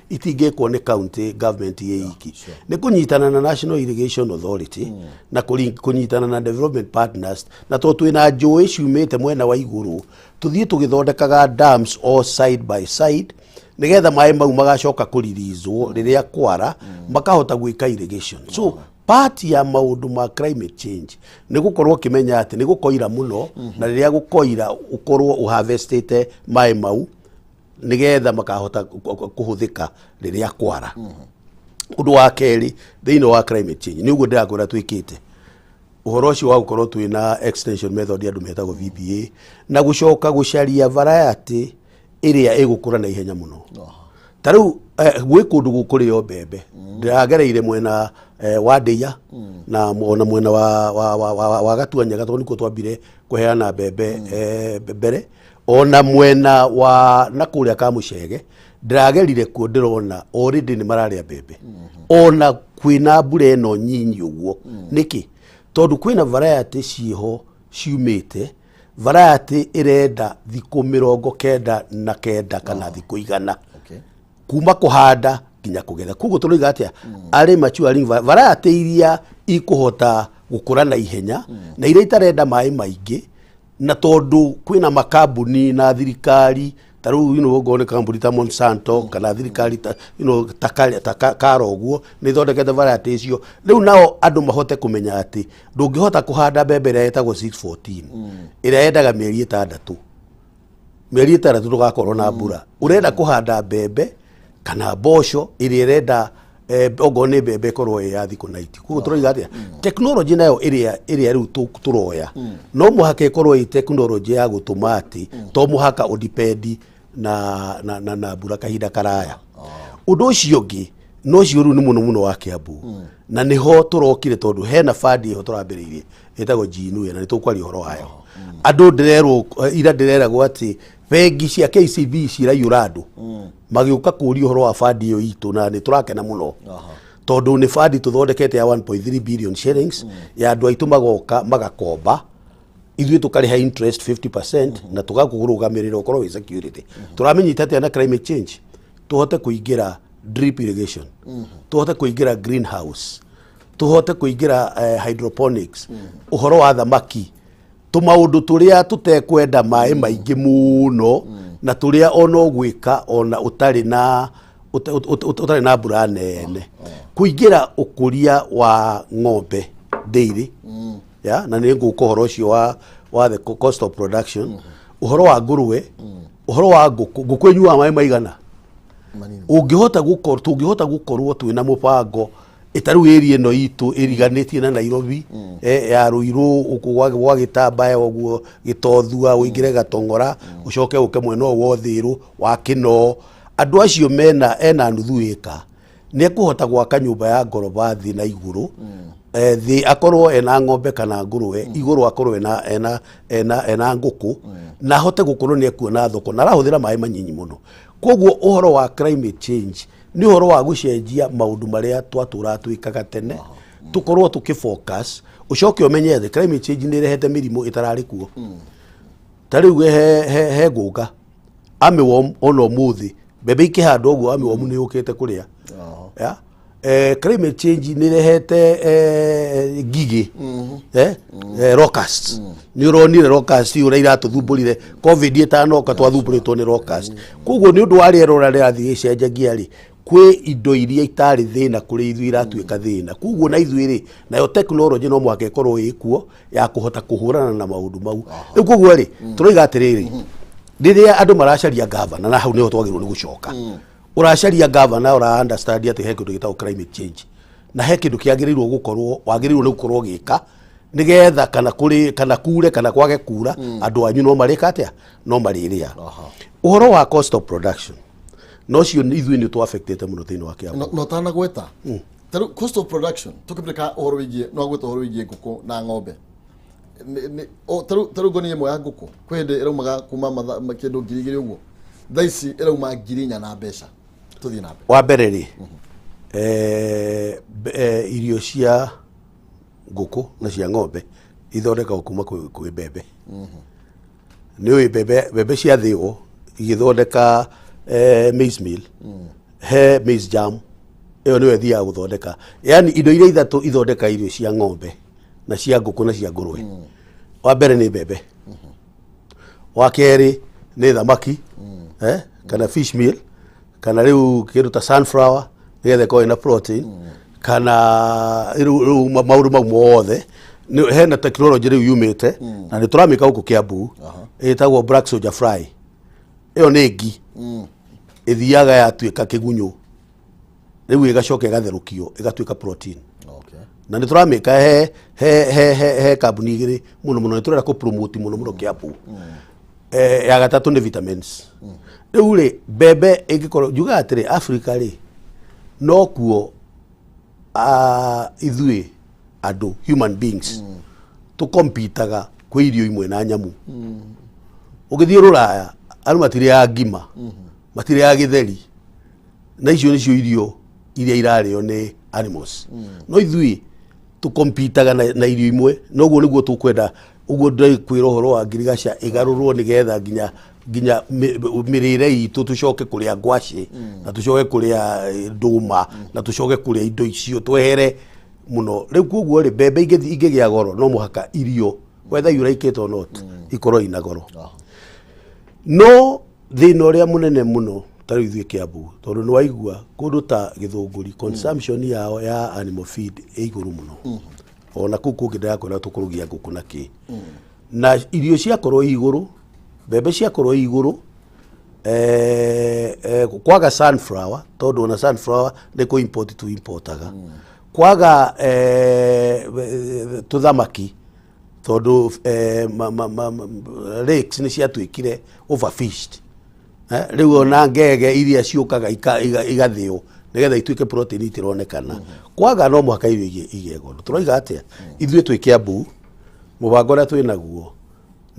itingĩkwo nĩ county government ĩ iki, nĩ kũnyitana na National Irrigation Authority na kũnyitana na development partners. Na tondũ twĩna njũĩ ciumĩte mwena wa igũrũ, tũthiĩ tũgĩthondekaga dams all side by side, nĩgetha maĩ mau magacoka kũririzwo rĩrĩa kwara, makahota gwĩka irrigation. So part ya maũndũ ma climate change nĩ gũkorwo ũkĩmenya atĩ nĩ gũkoira mũno, na rĩrĩa gũkoira ũkorwo ũharvestĩte maĩ mau nĩgetha makahota kũhũthĩka rĩrĩa kwara. Ũndũ wa kerĩ thĩinĩ wa climate change nĩ ũguo ndĩrakwĩra twĩkĩte ũhoro ũcio wa gũkorwo twĩna extension method andũ metagwo VBA, na gũcoka gũcaria variety ĩrĩa ĩgũkũra na ihenya mũno. Ta rĩu gwĩ kũndũ gũkũrĩo mbembe, ndĩragereire mwena wa Ndĩia na ona mwena wa Gatuanyaga, tondũ nĩkuo twambire kũheana mbembe mbere, ona mwena wa na kũrĩa Kamũcege ndĩragerire kuo, ndĩrona already nĩ mararĩa mbembe ona kwĩna mbura ĩno nyinyi ũguo. Nĩkĩ? Tondũ kwĩna variety ciĩho ciumĩte, variety ĩrenda thikũ 99 kana thikũ 100 kuma kũhanda nginya kũgetha. Koguo tũroiga atĩa? Arĩ maturing variety iria ikũhota gũkũra na ihenya na iria itarenda maĩ maingĩ. Na tondũ kwĩna makambuni na thirikari, ta rĩu okorwo nĩ kambuni ta Monsanto kana thirikari ta ta Karo ũguo nĩ ithondekete variety icio, rĩu nao andũ mahote kũmenya atĩ ndũngĩhota kũhanda mbembe ĩrĩa ĩtagwo 614, ĩrĩa yendaga mĩeri 6. Mĩeri 6 ndũgakorwo na mbura. Ũrenda kũhanda mbembe kana mboco ĩrĩa ĩrenda okorwo nĩ mbembe ĩkorwo ĩ ya thikũ 90. Koguo tũroiga atĩa? Technology nayo ĩrĩa rĩu tũroya no mũhaka ĩkorwo ĩ technology ya gũtũma atĩ to mũhaka ũdipendi na mbura kahinda karaya. Ũndũ ũcio ũngĩ no ũcio rĩu nĩ mũno mũno wa Kiambu, na nĩho tũrokire, tondũ hena bandi ĩho tũrambĩrĩirie ĩtagwo Jiinue, na nĩ tũkwaria ũhoro wayo. Andũ ndĩrerwo ira, ndĩreragwo atĩ bengi cia KCB ciraiyũra andũ magĩũka kũria ũhoro wa bandi ĩyo itũ, na nĩ tũrakena mũno tondũ nĩ bandi tũthondekete ya 1.3 billion shillings ya andũ aitũ, magoka magakomba, ithuĩ tũkarĩha interest 50% na tũgakũrũgamĩrĩra ũkorwo wĩ security. Tũramenyita atĩa na climate change? Tũhote kũingĩra drip irrigation, tũhote kũingĩra greenhouse, tũhote kũingĩra hydroponics, ũhoro wa thamaki, tũmaũndũ tũrĩa tũtekwenda maĩ maingĩ mũno na tũrĩa ona ũgwĩka ona ũtarĩ na mbura nene, kũingĩra ũkũria wa ng'ombe dairy ya, na nĩ ngũka ũhoro ũcio wa the cost of production, ũhoro wa ngũrwe, ũhoro wa ngũkũ. Ngũkũ ĩnyuaga maĩ maigana? Manini. Ũngĩhota gũkorwo, tũngĩhota gũkorwo twĩna mũbango ĩta rĩu area ĩno itũ ĩriganĩtie na Nairobi, ya Ruiru gũkũ gwa Gĩtambaya ũguo, Gĩtothua, ũingĩre Gatong'ora, ũcoke ũke mwena ũyũ wa Ũthĩrũ wa Kĩnoo, andũ acio mena ena nuthu ĩka nĩ ekũhota gwaka nyũmba ya ngoroba thĩ na igũrũ. Thĩ akorwo ena ng'ombe kana ngũrwe, igũrũ akorwo ena ngũkũ, na ahote gũkorwo nĩ ekuona thoko na arahũthĩra maĩ manyinyi mũno. Koguo ũhoro wa climate change nĩ ũhoro wa gũcenjia maũndũ marĩa twatũraga twĩkaga tene, tũkorwo tũkĩ focus. Ũcoke ũmenye atĩ climate change nĩ ĩrehete mĩrimũ ĩtararĩ kuo. Ta rĩu he ngũnga, armyworm, ona ũmũthĩ mbembe ikĩhandwo ũguo armyworm nĩ yũkĩte kũrĩa ya. Climate change nĩ ĩrehete ngigĩ, locusts. Nĩ ũronire locust ũrĩa iratũthumbũrire COVID ĩtanoka, twathumbũrĩtwo nĩ locust. Koguo nĩ ũndũ wa rĩera ũrĩa rĩrathiĩ gĩcenjagia rĩ, kwĩ indo iria itarĩ thĩna kũrĩ ithuĩ iratuĩka thĩna. Koguo na ithuĩ rĩ, nayo technology no mũhaka ĩkorwo ĩkuo ya kũhota kũhũrana na maũndũ mau. Rĩu koguo rĩ, tũroiga atĩrĩrĩ, rĩrĩa andũ maracaria gavana, na hau nĩho twagĩrĩirwo nĩ gũcoka, ũracaria gavana ũra understand atĩ he kĩndũ gĩtagwo climate change na he kĩndũ kĩagĩrĩirwo gũkorwo, wagĩrĩirwo nĩ gũkorwo ũgĩka nĩgetha kana kũrĩ kana kure kana kwage kura, andũ anyu no marĩka atĩa? No marĩrĩa. Ũhoro wa cost of production no cio ithuĩ nĩ tũ affectĩte mũno thĩinĩ wa Kiambu. No, no tanagweta. Tarĩu cost of production, tũkĩmĩrĩka ũhoro wĩgiĩ, no agwĩta ũhoro wĩgiĩ ngũkũ na ng'ombe. Tarĩu ngoni ĩmwe ya ngũkũ kwĩ hĩndĩ ĩraumaga kuma kĩndũ 2000 ũguo, thaa ici ĩrauma 4000 na mbeca. Tũthiĩ na mbere. Wa mbere rĩ, irio cia ngũkũ na cia ng'ombe ithondekagwo kuma kwĩ mbembe. Nĩ ũĩ mbembe ciathĩo igĩthondeka maize meal, he maize jam, ĩyo nĩyo ĩthiaga gũthondeka, yani indo iria ithatũ ithondeka irio cia ng'ombe na cia ngũkũ na cia ngũrwe. Wa mbere nĩ mbembe, wa kerĩ nĩ thamaki, kana fish meal, kana rĩu kĩndũ ta sunflower nĩgetha ĩkorwo ĩna protein, kana rĩu maũndũ mau mothe. Hena technology rĩu yumĩte na nĩ tũramĩka gũkũ Kiambu, ĩtagwo black soldier fly. Ĩyo nĩ ngi ĩthiaga yatuĩka kĩgunyũ, rĩu ĩgacoka ĩgatherũkio ĩgatuĩka protein. Na nĩ tũramĩka he kambuni igĩrĩ mũno mũno, nĩ tũrenda kũ promote mũno mũno Kiambu. Ya gatatũ nĩ vitamins. Rĩu rĩ, mbembe ĩngĩkorwo, njugaga atĩrĩ, Africa rĩ, nokuo ithuĩ andũ, human beings, tũkompitaga kwĩ irio imwe na nyamũ. Ũgĩthiĩ Rũraya, andũ matirĩaga ngima, matirĩaga gĩtheri, na icio nĩcio irio iria irarĩo nĩ animals. No ithuĩ tũkompitaga na irio imwe, noguo nĩguo tũkwenda. Ũguo ndĩkwĩra ũhoro wa ngirigaca ĩgarũrwo nĩgetha nginya mĩrĩre itũ, tũcoke kũrĩa ngwacĩ na tũcoke kũrĩa ndũma na tũcoke kũrĩa indo icio, twehere mũno. Rĩu koguo rĩ, mbembe ingĩgĩa goro, no mũhaka irio, whether you like it or not, ikorwo ina goro. No thĩna ũrĩa mũnene mũno ta rĩu ithuĩ Kiambu, tondũ nĩ waigua kũndũ ta Gĩthũngũri, consumption yao ya animal feed ĩ igũrũ mũno. Ona kũu kũngĩ ndĩrakwĩra tũkũrũgia ngũkũ na kĩ, na irio ciakorwo i igũrũ, mbembe ciakorwo i igũrũ, kwaga sunflower, tondũ ona sunflower nĩ kũ import tu importaga, kwaga tũthamaki, tondũ lakes nĩ ciatuĩkire overfished. Rĩu ona ngege iria ciũkaga igathĩo nĩgetha ituĩke protein itironekana. Kwaga, no mũhaka irio igĩe goro. Tũroiga atĩa ithuĩ twĩ Kiambu? Mũbango ũrĩa twĩ naguo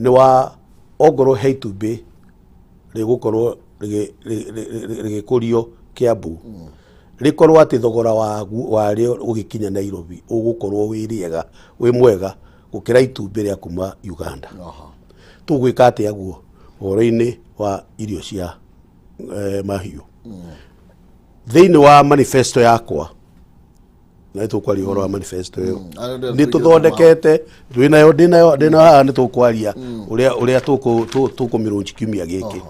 nĩ wa ongorwo he itumbĩ rĩgũkorwo rĩgĩkũrio Kiambu, rĩkorwo atĩ thogora warĩo ũgĩkinya Nairobi ũgũkorwo wĩ rĩega, wĩ mwega gũkĩra itumbĩ rĩa kuma Uganda. Tũgwĩka atĩa guo ũhoro-inĩ wa irio cia mahiũ? Thĩinĩ wa manifesto yakwa, na nĩ tũkwaria ũhoro wa manifesto ĩyo, Arĩa nĩ tũthondekete, twĩnayo, ndĩnayo, ndĩnayo haha, nĩ tũkwaria ũrĩa tũkũmĩrũnji kiumia gĩkĩ.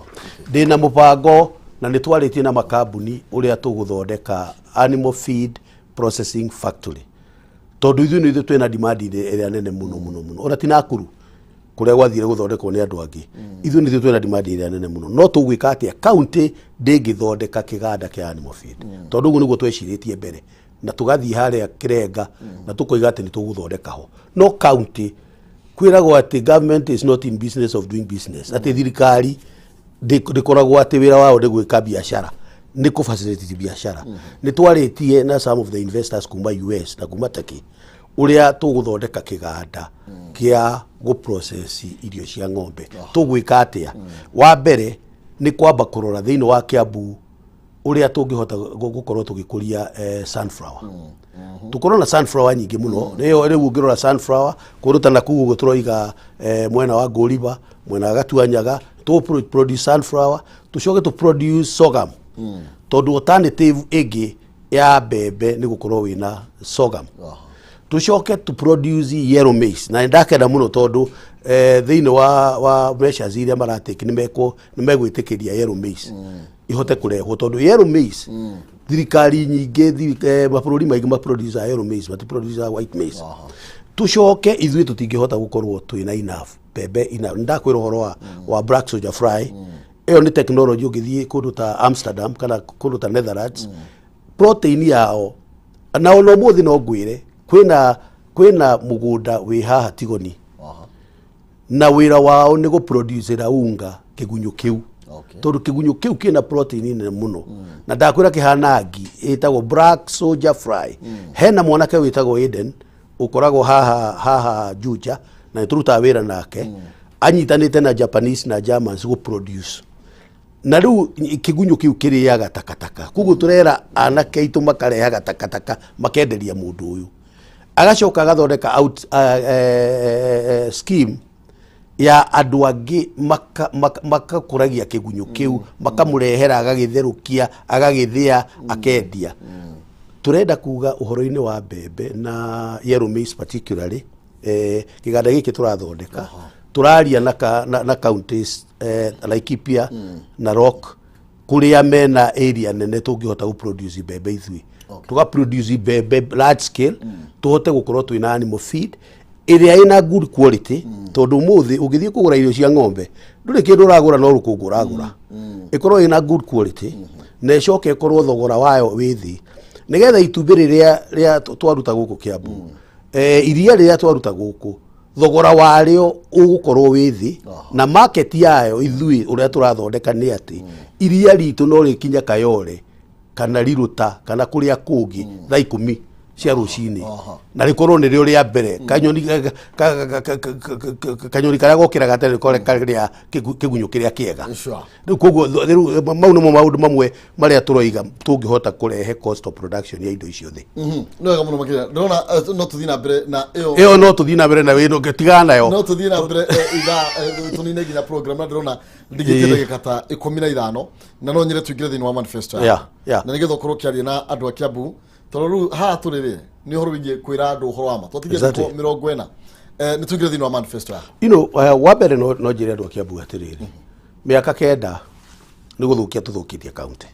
Ndĩna mũbango na nĩ twarĩtie na makambuni ũrĩa tũgũthondeka animal feed processing factory, tondũ ithuĩ nĩ ithuĩ twĩna demand ĩrĩa nene mũno mũno mũno. Ona ti Nakuru kũrĩa gwathire gũthondekwo nĩ andũ angĩ, ithuĩ nĩ ithuĩ twĩna demand ĩrĩa nene mũno. No tũgwĩka atĩa? County ndĩngĩthondeka kĩganda kĩa animal feed, tondũ ũguo nĩguo twecirĩtie mbere na tũgathiĩ harĩa Kĩrenga na tũkoiga atĩ nĩ tũgũthondeka ho. No county, kwĩragwo atĩ government is not in business of doing business, atĩ thirikari ndĩkoragwo atĩ wĩra wao nĩ gwĩka biacara, nĩ kũ facilitate biacara. Nĩ twarĩtie na some of the investors kuma US na kuma Turkey ũrĩa tũgũthondeka kĩganda kĩa gũ process irio cia ng'ombe. Tũgwĩka atĩa? Wa mbere nĩ kwamba kũrora thĩinĩ wa Kiambu ũrĩa tũngĩhota gũkorwo tũgĩkũria sunflower, tũkorwo na sunflower nyingĩ mũno. Nĩyo rĩu ũngĩrora sunflower kũndũ ta nakũu ũguo tũroiga, mwena wa Ngũriba, mwena wa Gatuanyaga, tũ produce sunflower, tũcoke tũ produce sorghum, tondũ alternative ĩngĩ ya mbembe nĩ gũkorwo wĩna sorghum. Tucoke tu produce yellow maize, na ndakenda mũno tondũ thĩinĩ wa measures iria maratake nĩ megwĩtĩkĩria yellow maize ihote kũrehwo, tondũ yellow maize, thirikari nyingĩ, mabũrũri maingĩ ma produce yellow maize, mati produce white maize. Tucoke ithuĩ tũtingĩhota gũkorwo twĩna enough mbembe enough. Ndakwĩra ũhoro wa black soldier fly, ĩyo nĩ technology. Ũngĩthiĩ kũndũ ta Amsterdam kana kũndũ ta Netherlands, protein yao, na ona ũmũthĩ no ngwĩre kwĩna mũgũnda wĩ haha Tigoni, na wĩra wao nĩ gũproducera unga kĩgunyũ kĩu. Tondũ kĩgunyũ kĩu kĩna protein nene mũno, na ndakwĩra kĩhana ngi, ĩtagwo black soldier fly. Hena mwanake wĩtagwo Eden ũkoragwo haha haha Juja, na nĩ tũrutaga wĩra nake, anyitanĩte na Japanese na Germans gũ produce. Na rĩu kĩgunyũ kĩu kĩrĩaga takataka, koguo tũrera anake aitũ makarehaga takataka makenderia mũndũ ũyũ, agacoka agathondeka out scheme ya andũ angĩ makakũragia kĩgunyũ kĩu, makamũrehera, agagĩtherũkia, agagĩthĩa, akendia. Tũrenda kuga ũhoro-inĩ wa mbembe na yellow maize particularly, kĩganda gĩkĩ tũrathondeka, tũraria na counties Laikipia, Narok, kũrĩa mena area nene tũngĩhota gũ produce mbembe ithuĩ, tũga produce mbembe large scale, tũhote gũkorwo twĩna animal feed ĩrĩa ĩna good quality, tondũ ũmũthĩ ũngĩthiĩ kũgũra irio cia ng'ombe ndũrĩ kĩndũ ũragũra, no rũkũngũ ũragũra. Ĩkorwo ĩna good quality na ĩcoke ĩkorwo thogora wayo wĩ thĩ, nĩgetha itumbĩ rĩrĩa rĩa twaruta gũkũ Kiambu, iria rĩrĩa twaruta gũkũ, thogora warĩo ũgũkorwo wĩ thĩ na market yayo. Ithuĩ ũrĩa tũrathondeka nĩ atĩ iria ritũ no rĩkinya Kayole kana Riruta kana kũrĩa kũngĩ thaa 10 cia rũcinĩ, na rĩkorwo nĩrĩo rĩa mbere. Kanyoni kanyoni karĩa gokĩraga tene rĩkorwo karĩa kĩgunyũ kĩrĩa kĩega. Rĩu koguo rĩu mau nĩmo maũndũ mamwe marĩa tũroiga tũngĩhota kũrehe cost of production ya indo icio thĩ. Nĩ wega mũno makĩria. Ndĩrona no tũthiĩ na mbere na ĩyo. Ĩyo no tũthiĩ na mbere na wĩno, tigana nayo. No tũthiĩ na mbere ithaa, tũnine nginya program, na ndĩrona ndigĩtie ndagĩka ta 15, na no nyende tũingĩre thĩinĩ wa manifesto yaku. Na nĩgetha ũkorwo ũkĩaria na andũ a Kiambu, tondũ rĩu haha tũrĩ rĩ nĩ ũhoro wĩgiĩ kwĩra andũ ũhoro wa ma. Twatigia thikũ 40. Nĩ tũingĩre thĩinĩ wa manifesto yaku. Wa mbere no njĩre andũ a Kiambu atĩrĩrĩ, mĩaka 9 nĩ gũthũkia tũthũkĩtie county.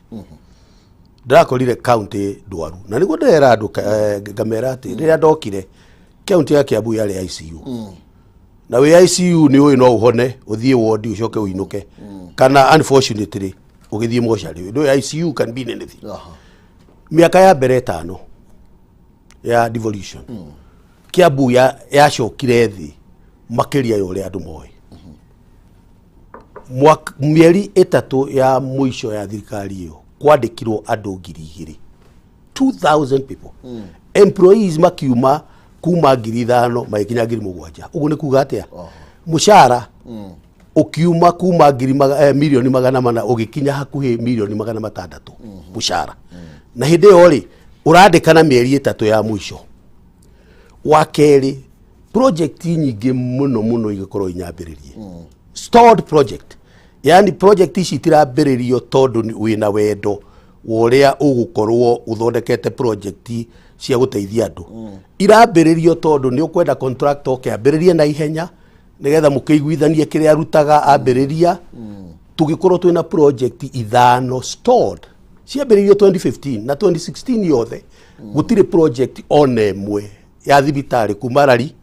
Ndĩrakorire county ndwaru, na nĩguo ndĩrera andũ ngamera atĩ rĩrĩa ndokire, county ya Kiambu yarĩ ICU, na wĩ ICU nĩ ũĩ no ũhone ũthiĩ wodi ũcoke ũinũke, kana unfortunately ũgĩthiĩ mocarĩ. Ndũĩ ICU can be anything. Mĩaka ya mbere 5 ya devolution, Kiambu yacokire thĩ makĩria ya ũrĩa andũ moĩ. Mĩeri 3 ya mũico ya thirikari ĩyo kwandĩkirwo andũ 2000, 2000 people. Employees makiuma kuma 5000 magĩkinya 7000. Ũguo nĩ kuga atĩa? Mũcara ũkiuma kuma 400,000 ũgĩkinya hakuhĩ 600,000,000 mũcara. Na hĩndĩ ĩyo rĩ ũrandĩkana mĩeri 3 ya mũico. Wa kerĩ, project nyingĩ mũno mũno igĩkorwo inyambĩrĩrie, stalled project, yani project ici itirambĩrĩrio tondũ wĩna wendo wa ũrĩa ũgũkorwo ũthondekete project cia gũteithia andũ. Irambĩrĩrio tondũ nĩ ũkwenda contractor oke ambĩrĩrie na ihenya nĩgetha mũkĩiguithanie kĩrĩa arutaga ambĩrĩria. Tũgĩkorwo twĩna project ithano stalled, ciambĩrĩirio 2015 na 2016 yothe gũtirĩ project ona ĩmwe ya thibitarĩ, kuma rari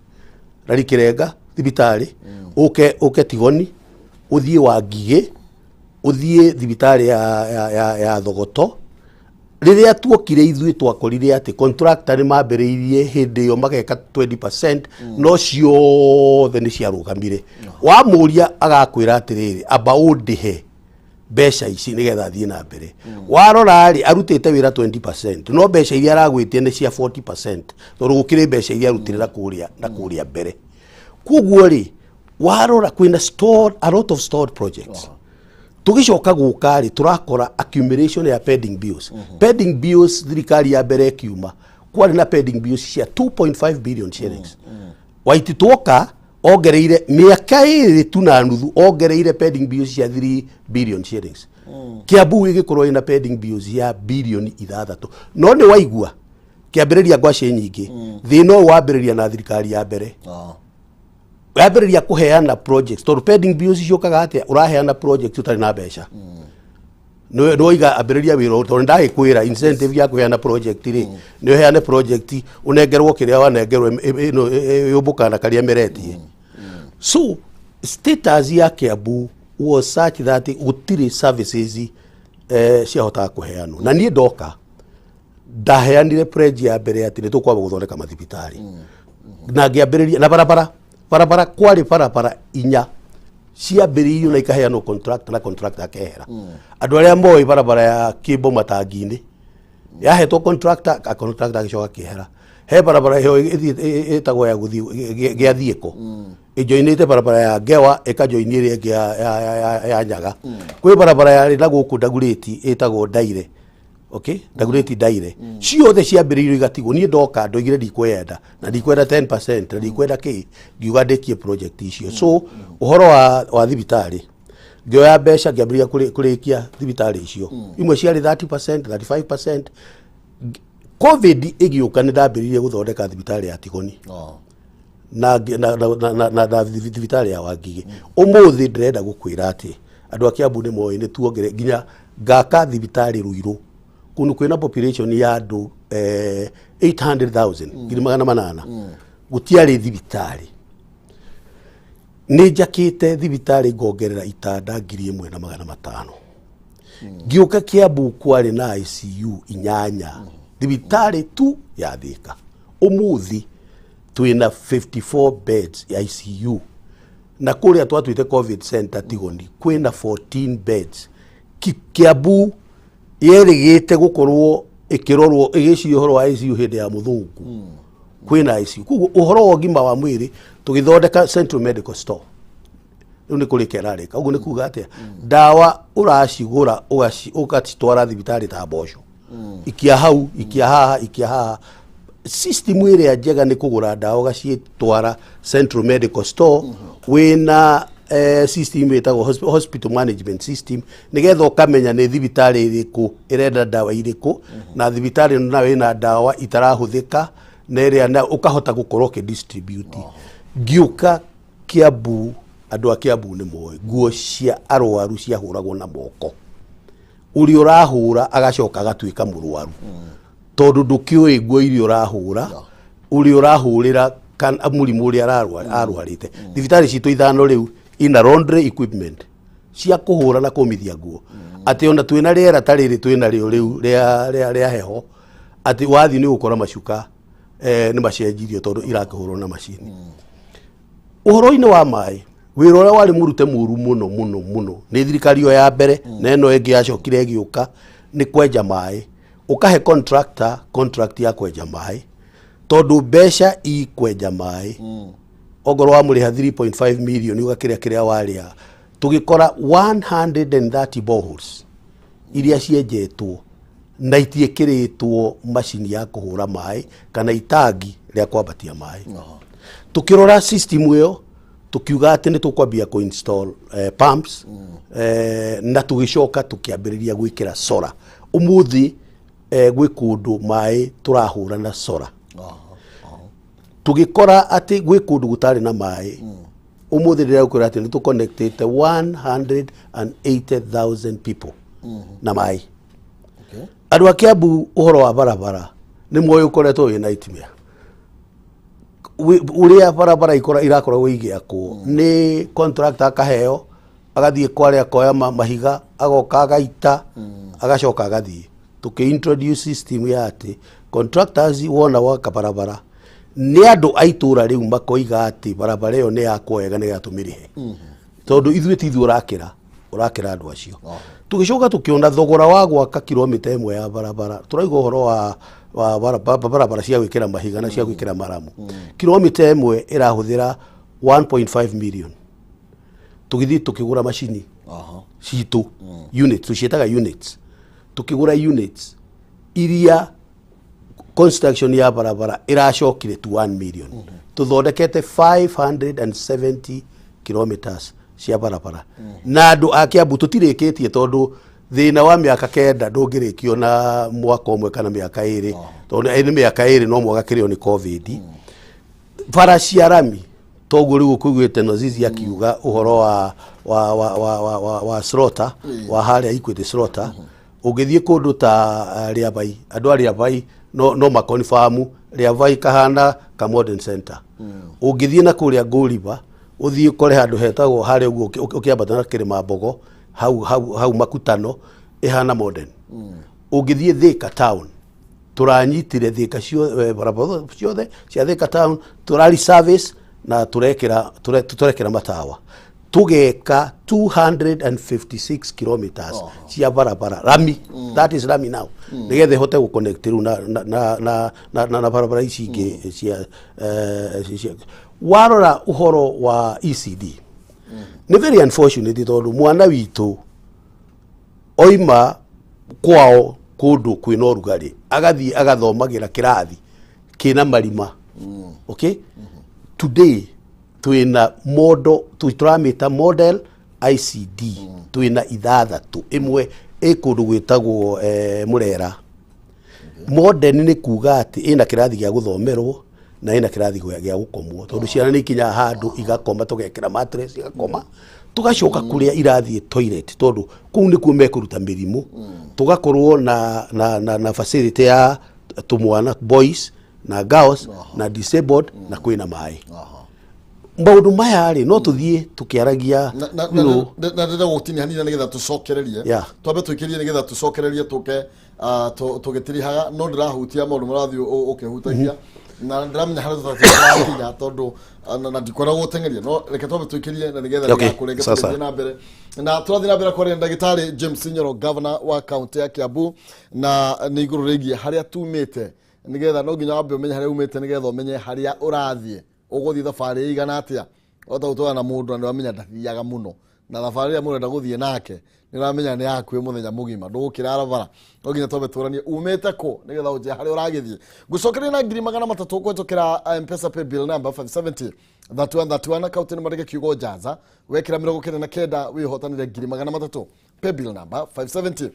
rari Kĩrenga thibitarĩ, ũke ũke Tigoni, ũthiĩ wa Ngigĩ, ũthiĩ thibitarĩ ya Thogoto. Rĩrĩa tuokire ithuĩ twakorire atĩ contractor nĩ mambĩrĩirie hĩndĩ ĩyo mageka 20%, no ciothe nĩ ciarũgamire. Wamũria agakwĩra atĩrĩrĩ, amba ũndĩhe mbeca ici nĩgetha thiĩ na mbere. Warora rĩ, arutĩte wĩra 20%, no mbeca iria aragwĩtia nĩ cia 40%, tondũ gũkĩrĩ mbeca iria arutire na kũrĩa mbere. Koguo rĩ, warora kwĩna stored, a lot of stored projects. Tũgĩcoka gũka rĩ, tũrakora accumulation ya pending bills. Pending bills, thirikari ya mbere ĩkiuma kwarĩ na pending bills cia 2.5 billion shillings. Waiti twoka ongereire mĩaka 2.5, ongereire pending bills cia 3 billion shillings. Kiambu ĩgĩkorwo ĩna pending bills ya bilioni 6. No nĩ waigua kĩambĩrĩria ngwacĩ nyingĩ, thĩna ũyũ wambĩrĩria na thirikari ya mbere yambĩrĩria kũheana projects, tondũ pending bills ciũkaga atĩa? Ũraheana project ũtarĩ na mbeca. Nĩ waiga ambĩrĩria wĩra ũyũ, tondũ ndagĩkwĩra incentive ya kũheana project rĩ, nĩ ũheane project ũnengerwo kĩrĩa wanengerwo ĩno yũmbũkaga na karĩa meretie. So status ya Kiambu was such that gũtirĩ services ciahotaga kũheanwo. Na niĩ ndoka ndaheanire pledge ya mbere atĩ nĩ tũkwamba gũthondeka mathibitarĩ, na ngĩambĩrĩria na barabara. Barabara, kwarĩ barabara inya Ciambĩrĩirio na ikaheanwo contract na contract akehera. Andũ arĩa moĩ barabara ya Kĩmbo Matangi-inĩ yahetwo contractor, a contractor agĩcoka akĩehera. He barabara ĩyo ĩtagwo ya gũthiĩ gĩa Thiĩko, ĩjoinĩte barabara ya Ngewa, ĩkajoini ĩrĩa ĩngĩ ya Nyaga. Kwĩ barabara yarĩ na gũkũ Ndagurĩti ĩtagwo Ndaire, okay, Ndagurĩti Ndaire, ciothe ciambĩrĩirio igatigwo. Niĩ ndoka ndoigire ndikwenda na ndikwenda 10% na ndikwenda kĩ, ngiuga ndĩkie project icio. So ũhoro wa thibitarĩ, ngĩoya mbeca ngĩambĩrĩria kũrĩkia thibitarĩ icio. Imwe ciarĩ 30%, 35%. COVID ĩgĩũka, nĩ ndambĩrĩirie gũthondeka thibitarĩ ya Tigoni na thibitarĩ ya Wangigĩ. Ũmũthĩ ndĩrenda gũkwĩra atĩ andũ a Kiambu nĩ moĩ nĩ tuongere nginya ngaka thibitarĩ Ruiru, kũndũ kwĩna population ya andũ 800,000, 800,000, gũtiarĩ thibitarĩ. Nĩ njakĩte thibitarĩ ngongerera itanda 1,500. Ngĩũka Kiambu kwarĩ na ICU inyanya, thibitarĩ tu ya Thĩka. Ũmũthĩ twĩna 54 beds ya ICU, na kũrĩa twatuĩte COVID center Tigoni kwĩna 14 beds. Kiambu yerĩgĩte gũkorwo ĩkĩrorwo ĩgĩciria ũhoro wa ICU hĩndĩ ya mũthũngũ, kwĩna ICU. Koguo ũhoro wa ũgima wa mwĩrĩ, tũgĩthondeka Central Medical Store, rĩu nĩ kũrĩka ĩrarĩka. Ũguo nĩ kuga atĩa? Ndawa ũracigũra ũgacitwara thibitarĩ ta mboco, ikia hau, ikia haha, ikia haha. System ĩrĩa njega nĩ kũgũra ndawa ũgacitwara Central Medical Store wĩna system ĩtagwo hospital management system, nĩgetha ũkamenya nĩ thibitarĩ ĩrĩkũ ĩrenda ndawa irĩkũ, na thibitarĩ ĩno nayo ĩna ndawa itarahũthĩka, na ĩrĩa na ũkahota gũkorwo ũkĩdistribute. Ngĩũka Kiambu, andũ a Kiambu nĩ moĩ nguo cia arwaru ciahũragwo na moko. Ũrĩa ũrahũra agacoka agatuĩka mũrwaru, tondũ ndũkĩũĩ nguo iria ũrahũra, ũrĩa ũrahũrĩra kana mũrimũ ũrĩa arwarĩte. Thibitarĩ citũ ithano rĩu ina laundry equipment cia kũhũra na kũmithia nguo, atĩ ona twĩna rĩera ta rĩrĩ twĩna rĩo rĩu rĩa heho, atĩ wathiĩ nĩ ũgũkora macuka nĩ macenjirio tondũ irakĩhũrwo na macini. Ũhoro-inĩ wa maĩ, wĩra ũrĩa warĩ mũrute mũru mũno mũno mũno nĩ thirikari ĩyo ya mbere na ĩno ĩngĩ yacokire ĩgĩũka nĩ kwenja maĩ. Ũkahe contractor contract ya kwenja maĩ, tondũ mbeca ikwenja maĩ ongorwo wamũrĩha 3.5 million ũgakĩrĩa kĩrĩa warĩa. Tũgĩkora 130 boreholes iria cienjetwo na itiĩkĩrĩtwo macini ya kũhũra maĩ kana itangi rĩa kwambatia maĩ. Tukĩrora system ĩyo, tukiuga atĩ nĩ tũkwambia kũ-install pumps, na tũgĩcoka tũkĩambĩrĩria gwĩkĩra solar. Ũmũthĩ gwĩ kũndũ maĩ tũrahũra na solar. Tũgĩkora atĩ gwĩ kũndũ gũtarĩ na maĩ. Ũmũthĩ ndĩrakwĩra atĩ nĩ tũconnectĩte 180,000 people na maĩ. Andũ a Kiambu, ũhoro wa barabara nĩ moĩ ũkoretwo wĩ nightmare. Ũrĩa barabara irakoragwo igĩakwo nĩ contractor, akaheo agathiĩ kware akoya mahiga, agoka agaita, agacoka agathiĩ. Tũkĩ introduce system ya atĩ contractors wona waka barabara, nĩ andũ a itũra rĩu makoiga atĩ barabara ĩyo nĩ yakwo wega nĩgetha tũmĩrĩhe, tondũ ithuĩ ti ithuĩ ũrakĩra andũ acio. Tũgĩcoka tũkĩona thogora wa gwaka kilomita ĩmwe ya barabara, tũrauga ũhoro wa barabara cia gwĩkĩra mahiga na cia gwĩkĩra maramu, kilomita ĩmwe ĩrahũthĩra 1.5 million. Tũgĩthiĩ tũkĩgũra macini citũ, units, tũciĩtaga units. Tũkĩgũra units iria construction ya barabara ĩracokire to 1 million. Tũthondekete 570 kilometers cia barabara na andũ a Kiambu tũtirĩkĩtie, tondũ thĩna wa mĩaka 9 ndũngĩrĩkio na mwaka ũmwe kana mĩaka 2, tondũ nĩ mĩaka 2 no mwaka kĩrĩo nĩ COVID. Bara cia rami, toguo rĩu ũkũiguĩte Nozizi akiuga ũhoro wa slaughter wa harĩa Equity slaughter. Ũngĩthiĩ kũndũ ta Rĩabai, andũ a Rĩabai no makonfamu Rĩabai kahana ka modern center. Ũngĩthiĩ na kũrĩa Ngũriba, ũthiĩ ũkore handũ hetagwo harĩa ũguo ũkĩambata na kĩrĩma Mbogo hau Makutano, ĩhana modern. Ũngĩthiĩ Thika town, tũranyitire Thika ciothe, barabara ciothe cia Thika town tũrari service na tũrekĩra matawa. Tũgeka 256 kilometers cia barabara rami, that is rami now, nĩgetha ĩhote gũconnect rĩu na barabara ici ingĩ cia warora ũhoro wa ECD nĩ very unfortunate, tondũ mwana witũ oima kwao kũndũ kwĩna ũrugarĩ, agathiĩ agathomagĩra kĩrathi kĩna marima. Okay, today twĩna model, tũramĩta model ICD, twĩna ithathatũ, ĩmwe ĩ kũndũ gwĩtagwo Mũrera. Modern nĩ kuga atĩ ĩna kĩrathi gĩa gũthomerwo na ĩna kĩrathi gĩa gũkomwo, tondũ ciana nĩ ikinyaga handũ igakoma, tũgekĩra mattress igakoma, tũgacoka kũrĩa irathiĩ toilet, tondũ kũu nĩkuo mekũruta mĩrimũ. Tũgakorwo na facility ya tũmwana, boys na girls na disabled, na kwĩna maĩ. Maũndũ maya rĩ, no tũthiĩ tũkĩaragia. Na ndĩrenda gũtinia hanini nĩgetha tũcokererie. Twambe tũikĩrie nĩgetha tũcokererie, tũke tũgĩtirihaga, no ndĩrahutia maũndũ marathiĩ ũkĩhutagia na ndĩramenya harĩa tũtarakinya, tondũ na ndikwenda gũteng'eria, no reke twambe tũikĩrie na nĩgetha ndĩgakũrenge. Sasa. Tũgĩthiĩ na mbere na tũrathiĩ na mbere kwaria na ndagĩtarĩ James Nyoro, governor wa kaunti ya Kiambu, na nĩ igũrũ rĩgiĩ harĩa tumĩte, nĩgetha no nginya wambe ũmenye harĩa umĩte nĩgetha ũmenye harĩa ũrathiĩ, ũgũthiĩ thabarĩ ĩigana atĩa. Ota gũtwara na mũndũ na nĩwamenya ndathiaga mũno, na thabarĩ ĩrĩa mũrenda gũthiĩ nake nĩũramenya nĩ yakuĩ mũthenya mũgima, ndũgũkĩra barabara. No nginya twambe tũranie umĩte kũ nĩgetha ũnjĩre harĩa ũragĩthiĩ. Ngũcokeria na 300,000 kũhetũkĩra Mpesa pay bill number 570 3131, kaunti nĩ marĩke kiugo Jaza, wekĩra 99 wĩhotanĩre 300,000, pay bill number 570.